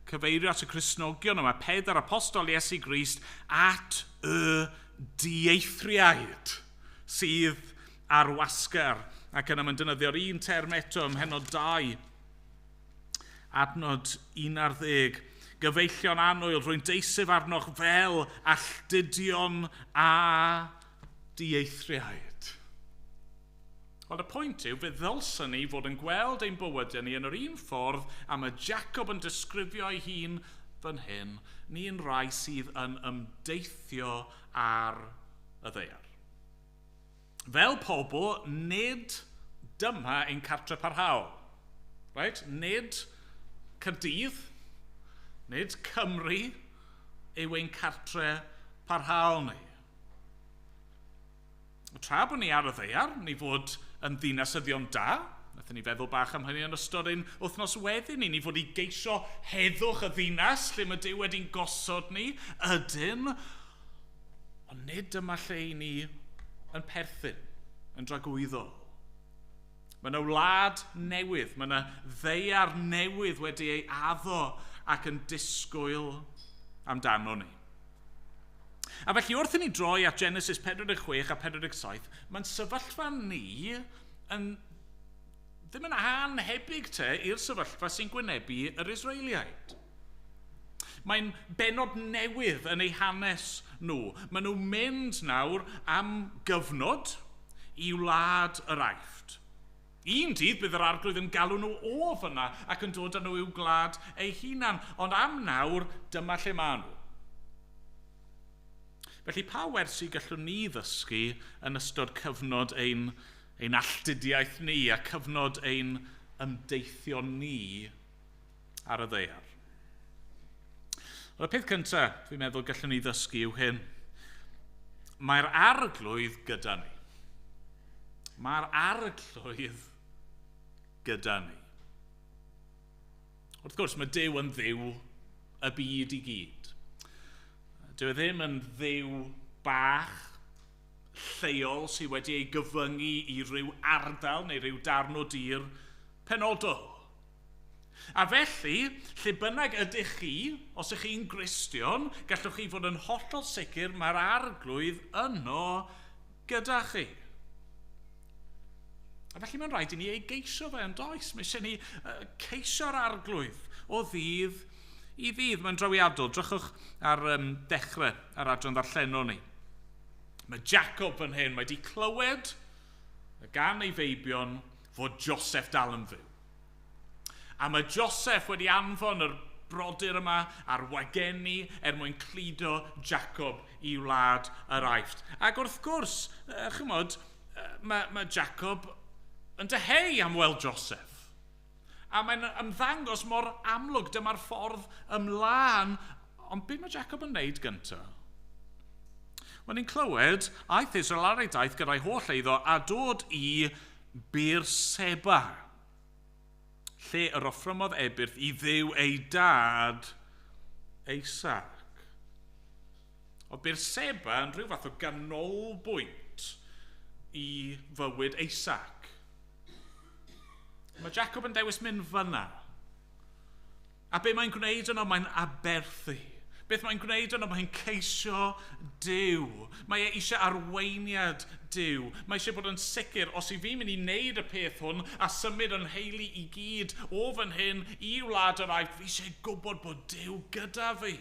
cyfeirio at y Cristnogion yma, Pedr apostol Iesu Grist, at y dieithriaid sydd ar wasgar. Ac yna mae'n defnyddio'r un term eto ym mhennod 2, adnod 11. Gyfeillion annwyl, rwy'n deisyf arnoch fel alltudion a dieithriaid. Wel, y pwynt yw, fe ddylswn ni fod yn gweld ein bywydau ni yn yr un ffordd a mae Jacob yn disgrifio ei hun fan hyn, ni'n rhai sydd yn ymdeithio ar y ddaear. Fel pobl, nid dyma ein cartre parhaol. Right? Nid Caerdydd, nid Cymru yw ein cartre parhaol ni. Tra bod ni ar y ddaear, ni fod yn ddinasyddion da. Nathon ni feddwl bach am hynny yn ystod ein wythnos wedyn ni. Ni fod i geisio heddwch y ddinas lle mae Duw wedi'n gosod ni, ydyn. Ond nid dyma lle i ni yn perthyn, yn dragwyddol. Mae yna wlad newydd, mae yna ddaear newydd wedi ei addo ac yn disgwyl amdano ni. A felly wrth i ni droi at Genesis 46 a 47, mae'n sefyllfa ni yn ddim yn anhebyg te i'r sefyllfa sy'n gwynebu yr Israeliaid. Mae'n benod newydd yn eu hanes nhw. Maen nhw'n mynd nawr am gyfnod i wlad yr Aifft. Un dydd bydd yr arglwydd yn galw nhw o fyna ac yn dod â nhw i'w gwlad eu hunan. Ond am nawr, dyma lle maen nhw. Felly pa wersi gallwn ni ddysgu yn ystod cyfnod ein alltudiaeth ni a cyfnod ein ymdeithio ni ar y ddaear? Wel, y peth cyntaf fi'n meddwl gallwn ni ddysgu yw hyn. Mae'r arglwydd gyda ni. Mae'r arglwydd gyda ni. Wrth gwrs, mae Duw yn Dduw y byd i gyd. Dyw e ddim yn Dduw bach, lleol sydd wedi ei gyfyngu i ryw ardal neu ryw darn o dir penodol. A felly, lle bynnag ydych chi, os ydych chi'n Gristion, gallwch chi fod yn hollol sicr mae'r arglwydd yno gyda chi. A felly mae'n rhaid i ni ei geisio fe yn does. Mae eisiau ni ceisio'r arglwydd o ddydd i ddydd. Mae'n drawiadol. Drychwch ar dechrau ar adran ddarllenol ni. Mae Jacob fan hyn, mae wedi clywed gan ei feibion fod Joseph dal yn fyw. A mae Joseph wedi anfon yr brodyr yma ar wageni er mwyn cludo Jacob i wlad yr Aifft. Ac wrth gwrs, chymod, mae Jacob yn dyheu am weld Joseph. A mae'n ymddangos mor amlwg, dyma'r ffordd ymlaen. Ond be mae Jacob yn wneud gyntaf? Wel, ni'n clywed, aeth Israel ar ei daith gyda'i holl eiddo a dod i Beerseba, lle yr offrymodd ebyrth i Dduw ei dad Isaac. O Beerseba yn rhyw fath o ganolbwynt i fywyd Isaac. Mae Jacob yn dewis mynd fyna. A be mae'n gwneud yno, mae'n aberthu. Beth mae'n gwneud yno, mae'n ceisio Duw. Mae e eisiau arweiniad Duw. Mae eisiau bod yn sicr, os i fi'n mynd i wneud y peth hwn a symud yn heili i gyd o fan hyn i wlad yr Aifft, fi eisiau gwybod bod Duw gyda fi.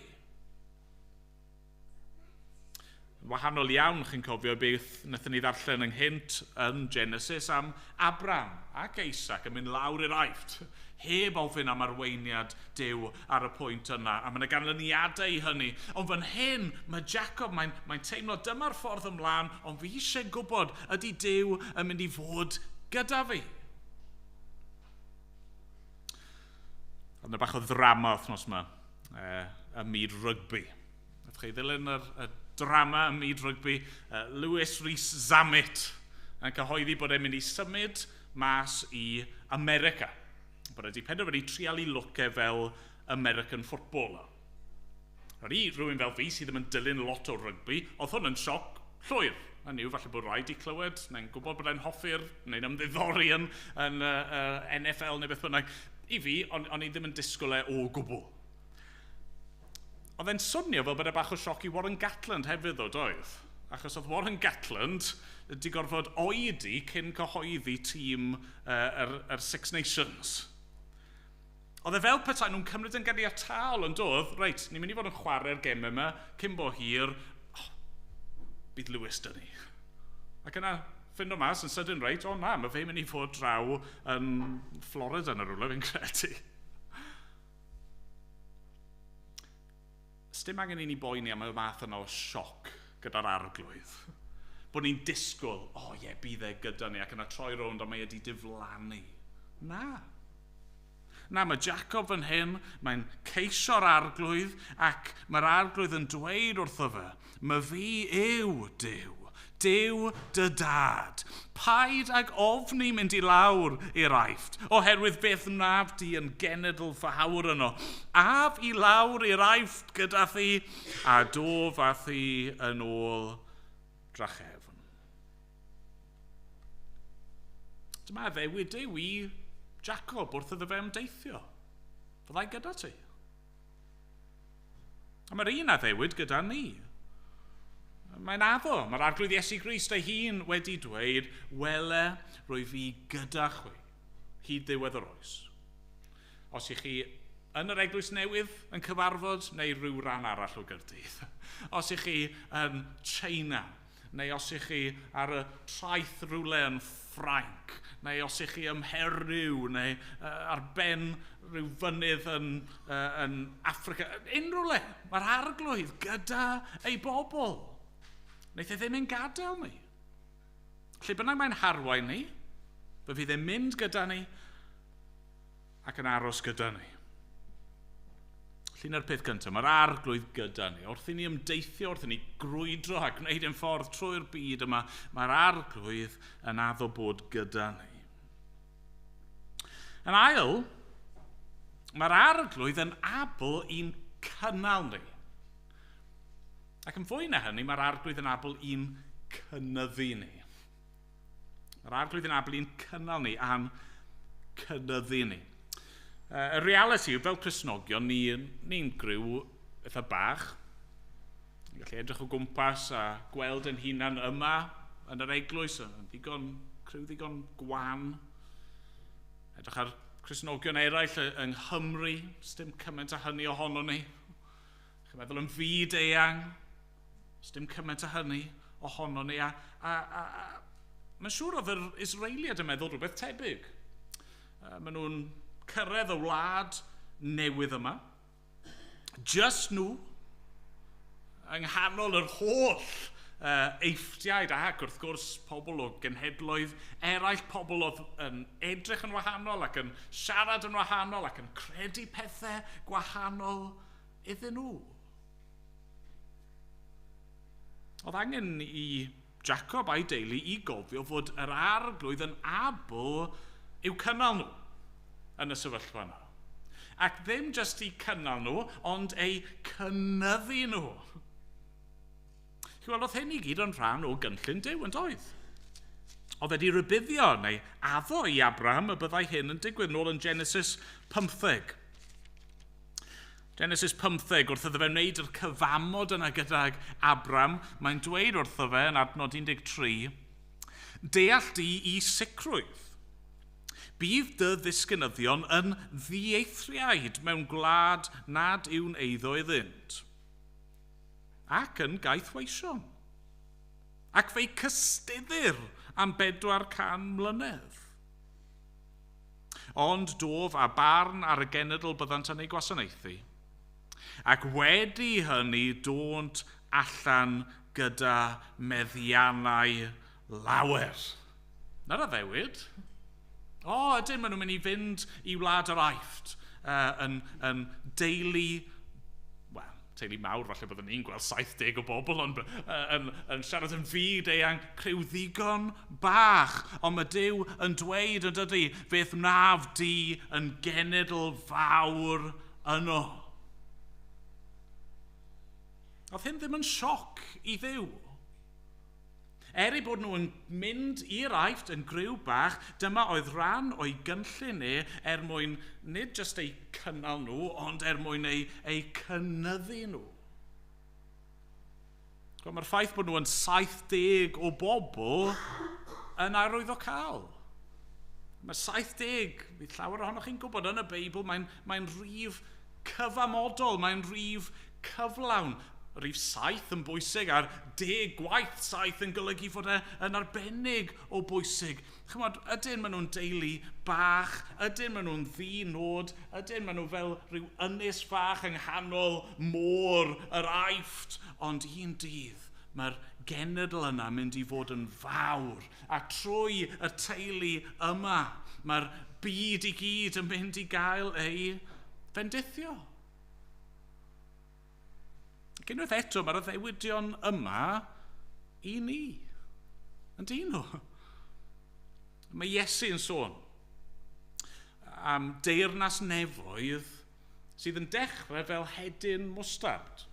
Yn wahanol iawn, chi'n cofio beth wnaethon ni ddarllen ynghynt yn Genesis am Abraham ac Isaac yn mynd lawr i'r Aifft, heb ofyn am arweiniad Duw ar y pwynt yna, a mae yna ganlyniadau i hynny. Ond fan hyn, mae Jacob, mae'n teimlo dyma'r ffordd ymlaen, ond fi eisiau gwybod ydy Duw yn mynd i fod gyda fi. Oedd yna bach o ddrama wythnos yma, ym myd rygbi. Wnaethoch chi ddilyn y drama ym myd rygbi, Lewis Rees-Zammit yn cyhoeddi bod e'n mynd i symud mas i America. Bod wedi penderfynu trial i lwc e fel American footballer. Nawr i rhywun fel fi sydd ddim yn dilyn lot o rygbi, oedd hwn yn sioc llwyr. Hynny yw, falle bod rhaid i clywed, neu'n gwybod bod e'n hoffi'r, neu'n ymddiddori yn NFL neu beth bynnag. I fi, o'n i ddim yn disgwyl e o gwbl. Oedd e'n swnio fel bod e bach o sioc i Warren Gatland hefyd ddo, doedd? Achos oedd Warren Gatland wedi gorfod oedi cyn cyhoeddi tîm yr Six Nations. Oedd e fel petai nhw'n cymryd yn ganiataol yn dod, reit, ni'n mynd i fod yn chwarae'r gemau yma, cyn bo hir, oh, bydd Lewis dyn ni. Ac yna, ffindo mas yn sydyn, reit, o na, mae fe'n mynd i fod draw yn Florida yn y rhywle, fi'n credu. Sdim angen i ni boeni am y math yna o sioc gyda'r arglwydd. Bod ni'n disgwyl, o ie, bydd e gyda ni, ac yna troi rownd, ond mae wedi diflannu. Na. Na, mae Jacob fan hyn, mae'n ceisio'r arglwydd, ac mae'r arglwydd yn dweud wrtho fe, mae fi yw Duw, Duw dy dad. Paid ag ofni mynd i lawr i'r Aifft, oherwydd beth wnaf di yn genedl fawr yno. Af i lawr i'r Aifft gyda thi, a dof â thi yn ôl drachefn. Dyma addewid Duw i Jacob wrth iddo fe ymdeithio. Fyddai gyda ti. A mae'r un addewid gyda ni. Mae'n addo, mae'r Arglwydd Iesu Grist ei hun wedi dweud, wele, rwy fi gyda chwi, hyd ddiwedd yr oes. Os ych chi yn yr eglwys newydd yn cyfarfod, neu rhyw ran arall o Gaerdydd. Os ych chi yn China, neu os ych chi ar y traeth rhywle yn Ffrainc, neu os ych chi ym Mheriw, neu ar ben rhyw fynydd yn Affrica, unrhyw le, mae'r Arglwydd gyda ei bobl. Wneith e ddim yn gadael ni. Lle bynnag mae'n harwain ni, fe fydd e'n mynd gyda ni ac yn aros gyda ni. Felly 'na'r peth cyntaf, mae'r Arglwydd gyda ni. Wrth i ni ymdeithio, wrth i ni grwydro a gwneud ein ffordd trwy'r byd yma, mae'r Arglwydd yn addo bod gyda ni. Yn ail, mae'r Arglwydd yn abl i'n cynnal ni. Ac yn fwy na hynny, mae'r Arglwydd yn abl i'n cynyddu ni. Mae'r Arglwydd yn abl i'n cynnal ni a'n cynyddu ni. Y reality yw, fel Cristnogion, ni'n griw eitha bach. Ni'n gallu edrych o gwmpas a gweld yn hunan yma yn yr eglwys, yn ddigon, criw ddigon gwan. Edrych ar Cristnogion eraill yng Nghymru, sdim cymaint a hynny ohono ni. Chi'n meddwl yn fyd eang, sdim cymaint a hynny ohono ni. A mae'n siŵr oedd yr Israeliad yn meddwl rhywbeth tebyg. Maen nhw'n cyrraedd y wlad newydd yma. Just nhw, yng nghanol yr holl Eifftiaid ac wrth gwrs pobl o genhedloedd eraill, pobl oedd yn edrych yn wahanol ac yn siarad yn wahanol ac yn credu pethau gwahanol iddyn nhw. Oedd angen i Jacob a'i deulu i gofio fod yr Arglwydd yn abl i'w cynnal nhw yn y sefyllfa yna. Ac ddim jyst i cynnal nhw, ond eu cynyddu nhw. Chi'n gweld, oedd hyn i gyd yn rhan o gynllun Duw, yn doedd? Oedd wedi rhybuddio neu addo i Abraham y byddai hyn yn digwydd nôl yn Genesis 15. Genesis 15, wrth iddo fe wneud yr cyfamod yna gydag Abraham, mae'n dweud wrtho fe yn adnod 13, deall di i sicrwydd. Bydd dy ddisgynyddion yn ddieithriaid mewn gwlad nad yw'n eiddo iddynt, ac yn gaethweision, ac fe'i cystuddir am 400 mlynedd. Ond dof a barn ar y genedl byddant yn ei gwasanaethu, ac wedi hynny dônt allan gyda meddiannau lawer. Na'r addewid. O, ydyn, maen nhw'n mynd i fynd i wlad yr Aifft yn deulu, wel, teulu mawr, falle byddwn ni'n gweld 70 o bobl, ond yn siarad yn fyd eang, criw ddigon bach. Ond mae Duw yn dweud yn dydy, beth wnaf di yn genedl fawr yno. Oedd hyn ddim yn sioc i Dduw. Er eu bod nhw yn mynd i'r Aifft yn griw bach, dyma oedd rhan o'i gynllun e er mwyn nid jyst eu cynnal nhw, ond er mwyn eu cynyddu nhw. Mae'r ffaith bod nhw yn 70 o bobl yn arwyddocaol. Mae 70, bydd llawer ohonoch chi'n gwybod, yn y Beibl mae'n rhif cyfamodol, mae'n rhif cyflawn. Rhif 7 yn bwysig a'r 10 gwaith 7 yn golygu fod e yn arbennig o bwysig. Chymod, ydyn maen nhw'n deulu bach, ydyn maen nhw'n ddi-nod, ydyn maen nhw fel rhyw ynys fach yng nghanol môr yr Aifft, ond un dydd mae'r genedl yna mynd i fod yn fawr, a trwy y teulu yma mae'r byd i gyd yn mynd i gael ei fendithio. Ac unwaith eto, mae'r addewidion yma i ni. Yn dyn nhw. Mae Iesu yn sôn am deyrnas nefoedd sydd yn dechrau fel hedyn mwstard.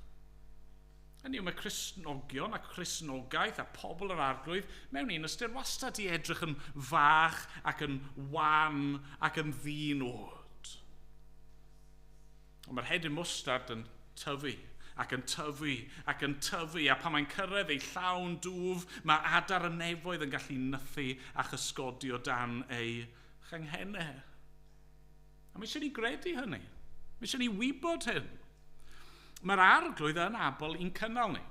Hynny yw, mae Cristnogion a Cristnogaeth a pobl yr Arglwydd mewn un ystyr wastad i edrych yn fach ac yn wan ac yn ddinod. Ond mae'r hedyn mwstard yn tyfu ac yn tyfu ac yn tyfu, a pan mae'n cyrraedd ei llawn dwf, mae adar y nefoedd yn gallu nythu a chysgodi o dan ei changhennau. A mae eisiau ni gredu hynny. Mae eisiau ni wybod hyn. Mae'r Arglwydd yn abl i'n cynnal ni.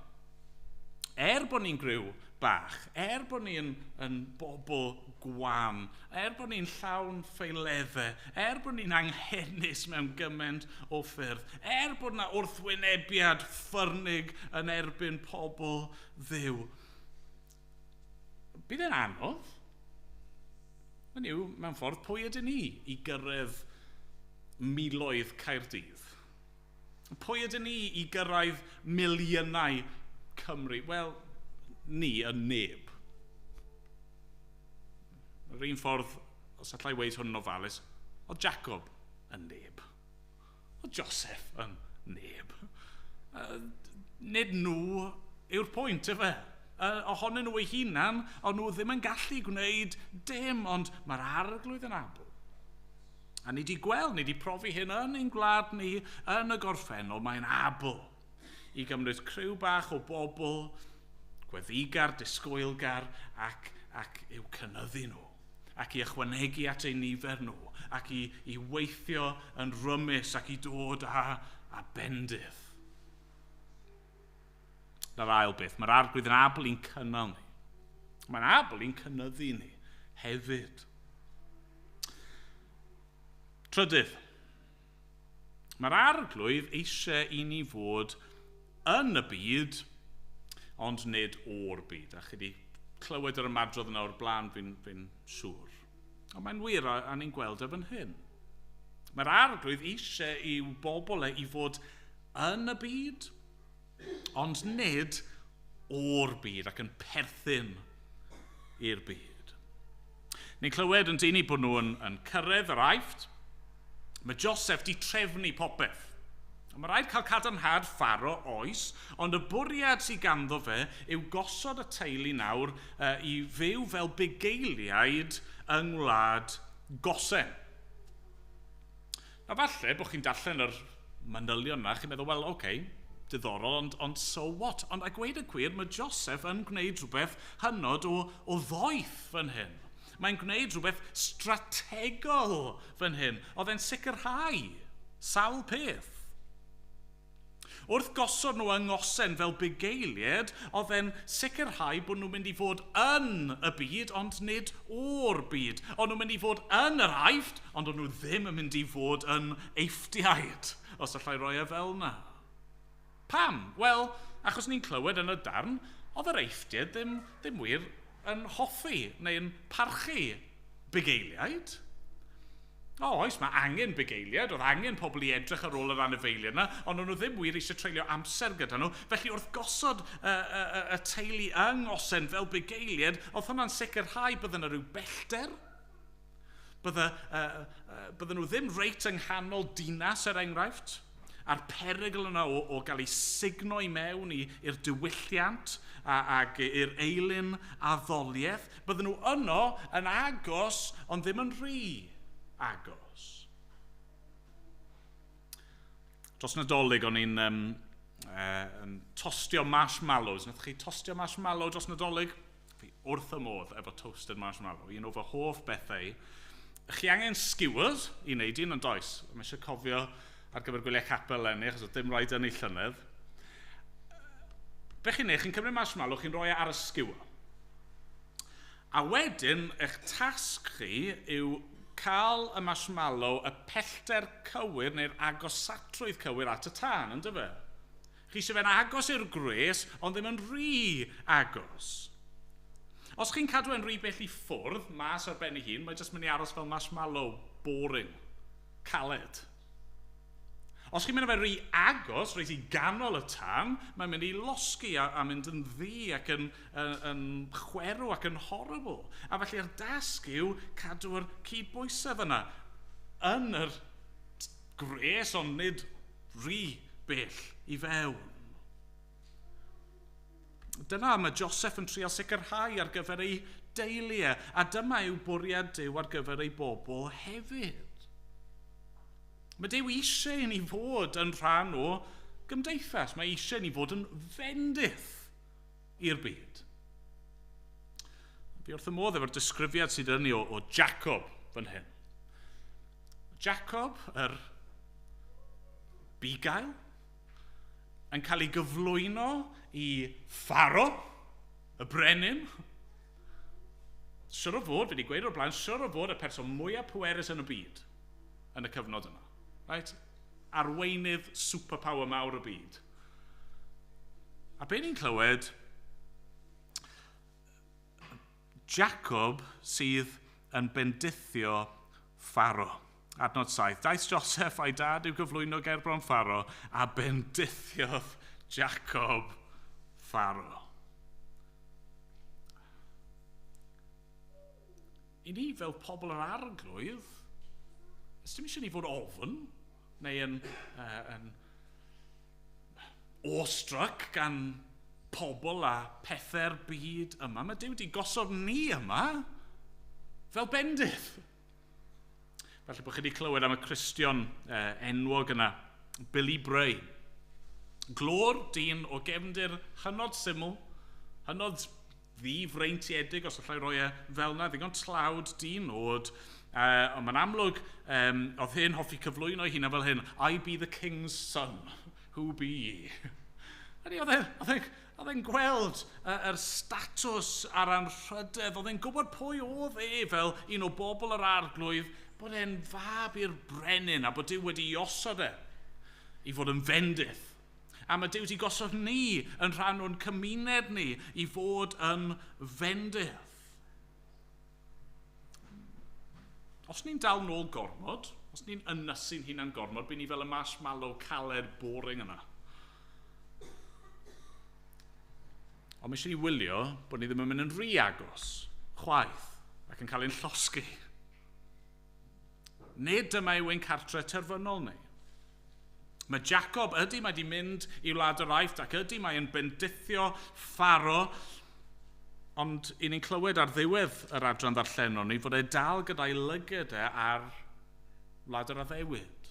Er bod ni'n griw bach, er bod ni'n yn bobl gwan, er bod ni'n llawn ffeileddau, er bod ni'n anghenus mewn gymaint o ffyrdd, er bod yna wrthwynebiad ffyrnig yn erbyn pobl Dduw. Bydd e'n anodd. Hynny yw, mewn ffordd, pwy ydyn ni i gyrraedd miloedd Caerdydd? Pwy ydyn ni i gyrraedd miliynau Cymru? Wel, ni yn neb. Yr un ffordd, os allai weud hwn yn ofalus, oedd Jacob yn neb. Oedd Joseph yn neb. Nid nhw yw'r pwynt, efe. Ohonyn nhw eu hunan, ond nhw ddim yn gallu gwneud dim, ond mae'r Arglwydd yn abl. A ni wedi gweld, ni wedi profi hyn yn ein gwlad ni yn y gorffennol, mae'n abl i gymryd criw bach o bobl gweddigar, disgwylgar ac i'w cynyddu nhw, ac i ychwanegu at eu nifer nhw, ac i weithio yn rymus ac i dod â bendydd. Na'r ail beth, mae'r Arglwydd yn abl i'n cynnal ni. Mae'n abl i'n cynyddu ni hefyd. Trydydd, mae'r Arglwydd eisiau i ni fod yn y byd, ond nid o'r byd. A chi wedi clywed yr ymadrodd yna o'r blaen, fi'n siŵr. Ond mae'n wir, a ni'n gweld e fan hyn. Mae'r Arglwydd eisiau i'w bobl e i fod yn y byd, ond nid o'r byd ac yn perthyn i'r byd. Ni'n clywed yn dyn ni bod nhw yn cyrraedd yr Aifft. Mae Joseph di trefnu popeth. Mae rhaid cael cadarnhad Pharaoh oes, ond y bwriad sydd ganddo fe yw gosod y teulu nawr i fyw fel bugeiliaid yng ngwlad Gosen. Na falle bod chi'n darllen yr manylion yna, chi'n meddwl, wel, oce, okay, diddorol, ond so what? Ond a gweud y gwir, mae Joseph yn gwneud rhywbeth hynod o ddoeth fan hyn. Mae'n gwneud rhywbeth strategol fan hyn. Oedd e'n sicrhau sawl peth. Wrth gosod nhw yng Ngosen fel bugeiliaid, oedd e'n sicrhau bod nhw'n mynd i fod yn y byd, ond nid o'r byd. Oedd nhw'n mynd i fod yn yr Aifft, ond oedd nhw ddim yn mynd i fod yn Eifftiaid, os allai roi e fel yna. Pam? Wel, achos ni'n clywed yn y darn, oedd yr Eifftiaid ddim wir yn hoffi neu'n parchu bugeiliaid. O, oes, mae angen bugeiliaid, oedd angen pobl i edrych ar ôl yr anifeiliaid yna, ond o'n nhw ddim wir eisiau treulio amser gyda nhw. Felly wrth gosod y teulu yng Ngosen fel bugeiliaid, oedd hwnna'n sicrhau bydde yna rhyw bellter. Bydde nhw ddim reit yng nghanol dinas, er enghraifft, a'r perygl yna o gael ei sugno i mewn i'r diwylliant ac i'r eilun addoliaeth. Bydden nhw yno yn agos, ond ddim yn rhy agos. Dros Nadolig o'n i'n yn tostio marshmallows. Nath chi tostio marshmallow dros Nadolig? Fi wrth y modd efo toasted marshmallow. Un o fy hoff bethau. Chi angen skewers i wneud un yn does. Mae eisiau cofio ar gyfer gwyliau capel eleni, achos oedd dim rhaid yn ei llynedd. Be chi'n neud, chi'n cymryd marshmallow, chi'n rhoi e ar y skewer. A wedyn, eich tasg chi yw cael y marshmallow y pellter cywir neu'r agosatrwydd cywir at y tân, ynddo fe? Chi eisiau fe'n agos i'r gwres, ond ddim yn rhy agos. Os chi'n cadw e'n rhy bell i ffwrdd, mas ar ben ei hun, mae jyst mynd i aros fel marshmallow boring, caled. Os chi'n mynd â fe rhy agos, reit i ganol y tân, mae'n mynd i losgi a mynd yn ddu ac yn chwerw ac yn horrible. A felly'r dasg yw cadw'r cydbwysedd yna yn yr gwres, ond nid rhy bell i fewn. Dyna mae Joseph yn trial sicrhau ar gyfer ei deulu e, a dyma yw bwriad Duw ar gyfer ei bobl hefyd. Mae Duw eisiau i ni fod yn rhan o gymdeithas. Mae eisiau i ni fod yn fendith i'r byd. Fi wrth y modd efo'r disgrifiad sydd yn ni o Jacob fan hyn. Jacob, yr bugail, yn cael ei gyflwyno i Pharo, y brenin. Siwr o fod, fi wedi gweud o'r blaen, siwr o fod y person mwyaf pwerus yn y byd yn y cyfnod yma. Right? Arweinydd superpower mawr y byd. A be ni'n clywed, Jacob sydd yn bendithio Pharo. Adnod 7. Daeth Joseph a'i dad i'w gyflwyno gerbron Pharo a bendithiodd Jacob Pharo. I ni fel pobl yr Arglwydd, ys dim eisiau ni fod ofn neu yn awestruck gan pobl a pethau'r byd yma. Mae Duw wedi gosod ni yma fel bendith. Falle bod chi wedi clywed am y Cristion enwog yna, Billy Bray. Glor, dyn o gefndir hynod syml, hynod ddifreintiedig, os allai roi e fel yna, ddigon tlawd, dyn nod. Ond mae'n amlwg, oedd hyn hoffi cyflwyno ei hunan fel hyn, I be the king's son, who be ye? Oedd e'n gweld yr statws a'r anrhydedd, oedd e'n gwybod pwy oedd e fel un o bobl yr Arglwydd, bod e'n fab i'r brenin a bod Duw wedi osod e i fod yn fendith. A mae Duw wedi gosod ni yn rhan o'n cymuned ni i fod yn fendith. Os ni'n dal nôl gormod, os ni'n ynysu'n hunan gormod, bydd ni fel y marshmallow caled boring yna. Ond mae eisiau ni wylio bod ni ddim yn mynd yn rhy agos, chwaith, ac yn cael ein llosgi. Nid dyma yw ein cartre terfynol ni. Mae Jacob, ydy mae wedi mynd i wlad yr Aifft, ac ydy mae'n bendithio Pharo, ond i ni'n clywed ar ddiwedd yr adran ddarllenon ni fod e dal gyda'i lygad e ar wlad yr addewid.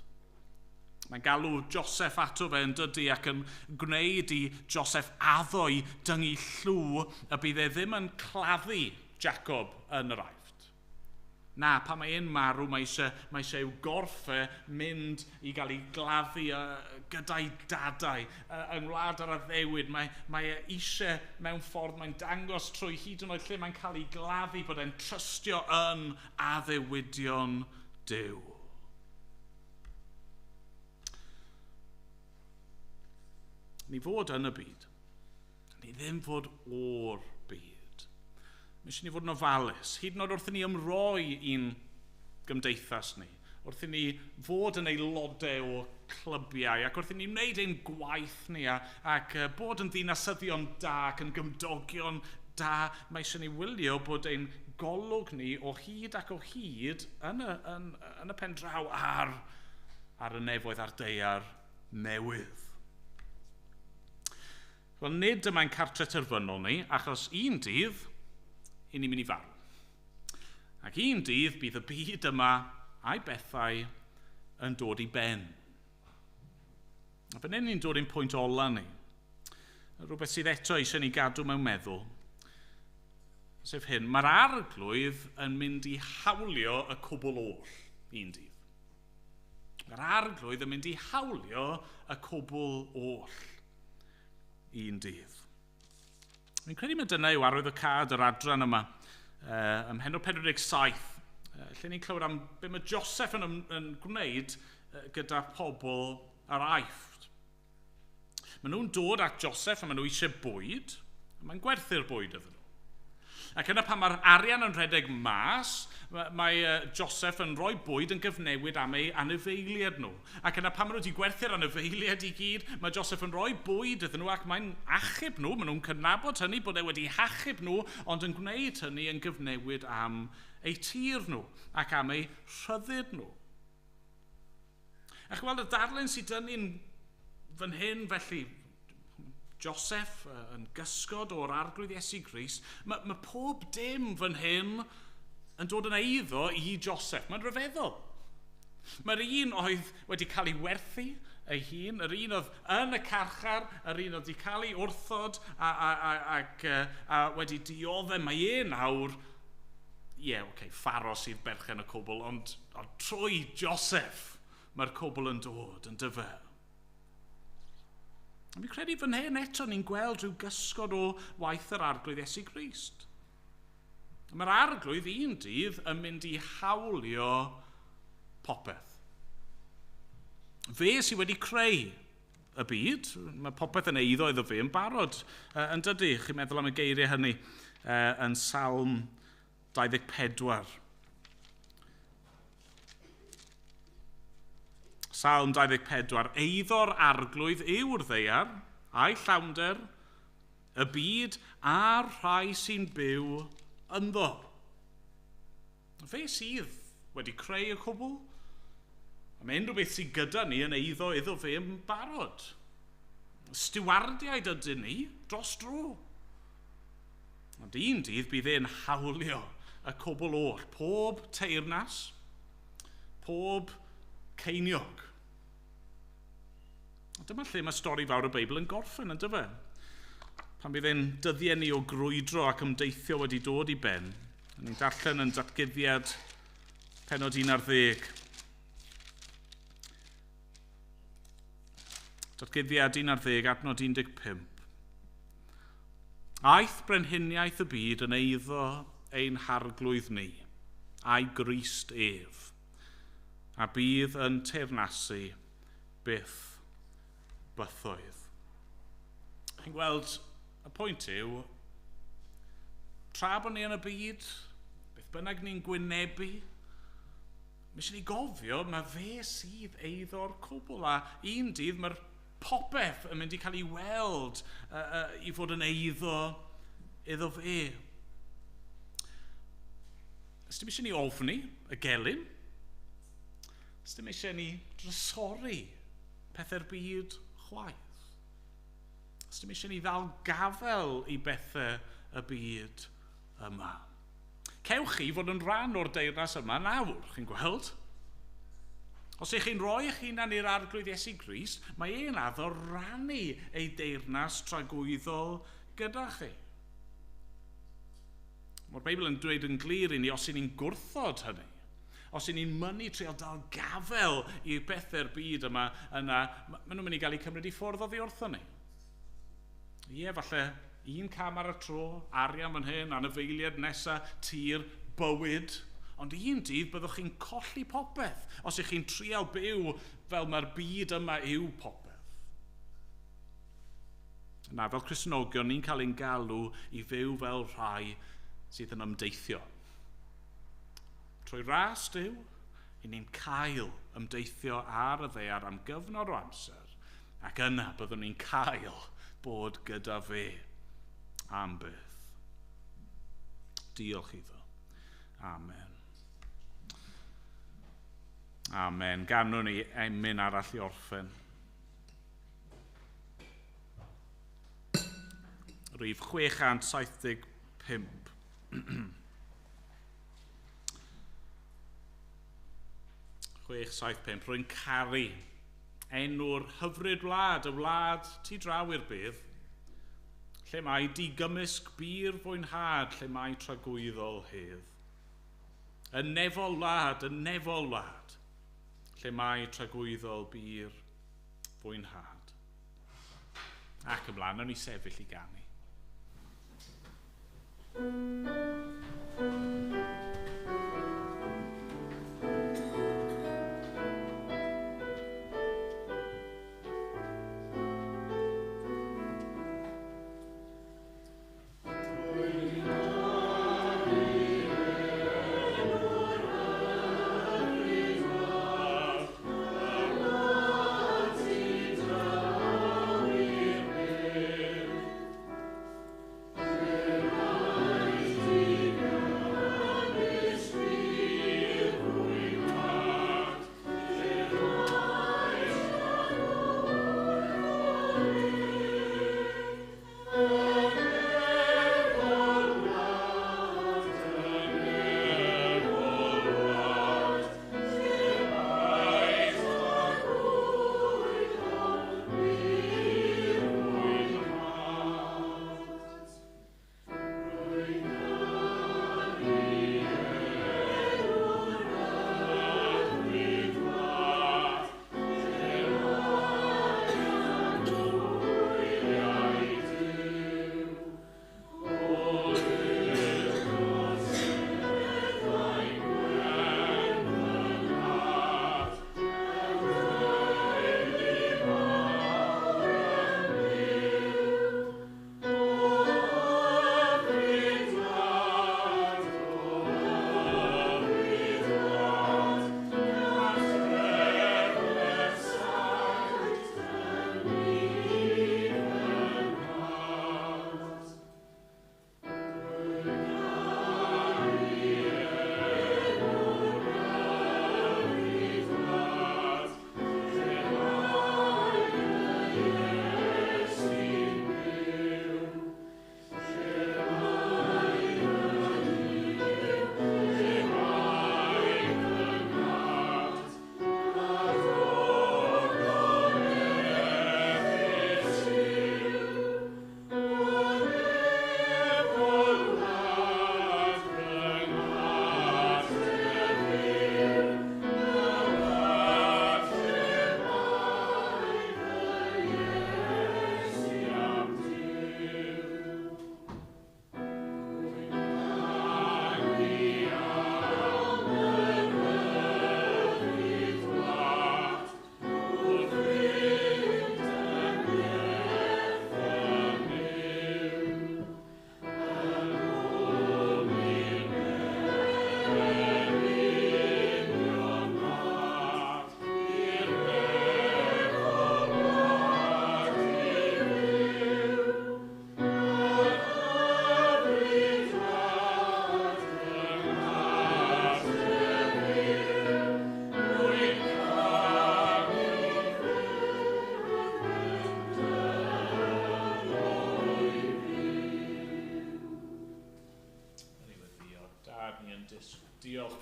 Mae'n galw Joseph ato fe yn dydy ac yn gwneud i Joseph addo i dyngu llw y bydd e ddim yn claddu Jacob yn yr Aifft. Na, pan mae e'n marw, mae eisiau i'w gorff e mynd i gael ei gladdu gyda'i dadau yng ngwlad yr addewid. Mae e eisiau mewn ffordd, mae'n dangos trwy hyd yn oed lle mae'n cael ei gladdu bod e'n trystio yn addewidion Duw. Ni fod yn y byd, ni ddim fod o'r byd. Mae eisiau ni fod yn ofalus, hyd yn oed wrth i ni ymroi i'n gymdeithas ni, wrth i ni fod yn aelodau o clybiau, ac wrth i ni wneud ein gwaith ni, ac bod yn ddinasyddion da ac yn gymdogion da, mae eisiau ni wylio bod ein golwg ni o hyd ac o hyd yn y pen draw ar y nefoedd a'r daear newydd. Wel, nid dyma'n cartre terfynol ni, achos un dydd, i ni'n mynd i farw. Ac un dydd bydd y byd yma a'i bethau yn dod i ben. A fan hyn ni'n dod i'n pwynt ola ni. Rhywbeth sydd eto eisiau ni gadw mewn meddwl. Sef hyn, mae'r Arglwydd yn mynd i hawlio y cwbl oll un dydd. Mae'r Arglwydd yn mynd i hawlio y cwbl oll un dydd. Fi'n credu mai dyna yw arwyddocâd yr adran yma, ym mhennod 47, lle ni'n clywed am be mae Joseph yn gwneud gyda pobl yr Aifft. Maen nhw'n dod at Joseph a maen nhw eisiau bwyd, a mae'n gwerthu'r bwyd iddyn nhw. Ac yna pan mae'r arian yn rhedeg mas, mae Joseph yn rhoi bwyd yn gyfnewid am ei anifeiliaid nhw. Ac yna pan maen nhw wedi gwerthu'r anifeiliaid i gyd, mae Joseph yn rhoi bwyd iddyn nhw ac mae'n achub nhw. Maen nhw'n cydnabod hynny, bod e wedi hachub nhw, ond yn gwneud hynny yn gyfnewid am eu tir nhw ac am eu rhyddid nhw. A chi'n gweld y darlun sydd dyn ni'n fan hyn, felly, Joseph yn gysgod o'r Arglwydd Iesu Grist, mae pob dim fan hyn yn dod yn eiddo i Joseph. Mae'n rhyfeddol. Mae'r un oedd wedi cael ei werthu ei hun, yr un oedd yn y carchar, yr un oedd wedi cael ei wrthod a wedi dioddef, mae e nawr, ie, yeah, okay, Pharaoh sydd berchen y cwbl, ond trwy Joseph mae'r cwbl yn dod yn dyfe. A fi'n credu fan hyn eto ni'n gweld rhyw gysgod o waith yr Arglwydd Iesu Grist. Mae'r Arglwydd un dydd yn mynd i hawlio popeth. Fe sydd wedi creu y byd, mae popeth yn eiddo iddo fe yn barod, yn dydy? Chi'n meddwl am y geiriau hynny yn Salm 24. Salm 24, eiddo'r Arglwydd yw'r ddaear, a'i llawnder, y byd a'r rhai sy'n byw ynddo. Fe sydd wedi creu y cwbl. A mae unrhyw beth sydd gyda ni yn eiddo iddo fe yn barod. Stiwardiaid ydyn ni dros dro. Ond un dydd bydd e'n hawlio y cwbl oll. Pob teyrnas, pob ceiniog. A dyma lle mae stori fawr y Beibl yn gorffen, yn dyfe? Pan bydd ein dyddiau ni o grwydro ac ymdeithio wedi dod i ben, ni'n darllen yn Datguddiad pennod 11. Datguddiad 11, adnod 15. Aeth brenhiniaeth y byd yn eiddo ein harglwydd ni, a'i Grist ef, a bydd yn teyrnasu byth bythoedd. Chi'n gweld, y pwynt yw, tra bod ni yn y byd, beth bynnag ni'n gwynebu, mae eisiau ni gofio, mae fe sydd eiddo'r cwbl, a un dydd mae'r popeth yn mynd i cael ei weld i fod yn eiddo iddo fe. Ys dim eisiau ni ofni y gelyn, ys dim eisiau ni drysori pethau'r byd chwaith. Ys dim eisiau ni ddal gafel i bethau y byd yma. Cewch chi fod yn rhan o'r deyrnas yma nawr, chi'n gweld? Os ych chi'n rhoi eich hunan i'r Arglwydd Iesu Grist, mae e'n addo rannu ei deyrnas tragwyddol gyda chi. Mae'r Beibl yn dweud yn glir i ni, os ydyn ni'n gwrthod hynny, os ydyn ni'n mynnu treial dal gafel i bethau'r byd yma, yna, maen nhw'n mynd i gael eu cymryd i ffwrdd oddi wrthon ni. Ie, falle un cam ar y tro, arian fan hyn, anifeiliaid nesaf, tir, bywyd. Ond un dydd byddwch chi'n colli popeth os ych chi'n trial byw fel mae'r byd yma yw popeth. Na, fel Cristnogion, ni'n cael ein galw i fyw fel rhai sydd yn ymdeithio. Trwy ras Duw, i ni'n cael ymdeithio ar y ddaear am gyfnod o amser, ac yna byddwn ni'n cael bod gyda fe am byth. Diolch iddo. Amen. Amen. Ganwn ni emyn arall i orffen. Rhif 675. 675. Rwy'n caru enw'r hyfryd wlad, y wlad tu draw i'r bedd, lle mae digymysg bur fwynhad, lle mae tragwyddol hedd. Y nefol wlad, y nefol wlad, lle mae tragwyddol bur fwynhad. Ac ymlaen, nawn ni sefyll i ganu. Rwy'n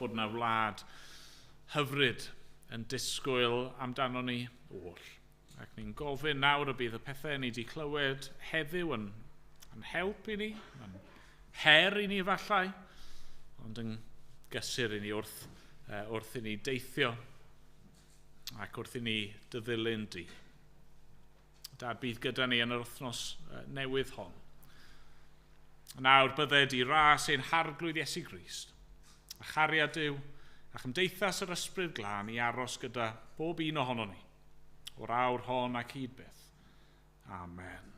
fod yna wlad hyfryd yn disgwyl amdano ni oll. Ac ni'n gofyn nawr y bydd y pethau ni wedi clywed heddiw yn help i ni, yn her i ni efallai, ond yn gysur i ni wrth i ni deithio ac wrth i ni dy ddilyn di. Dad, bydd gyda ni yn yr wythnos newydd hon. Nawr bydded i ras ein Harglwydd Iesu Grist, a chariad Duw, a chymdeithas yr Ysbryd Glân i aros gyda bob un ohono ni, o'r awr hon ac hyd byth. Amen.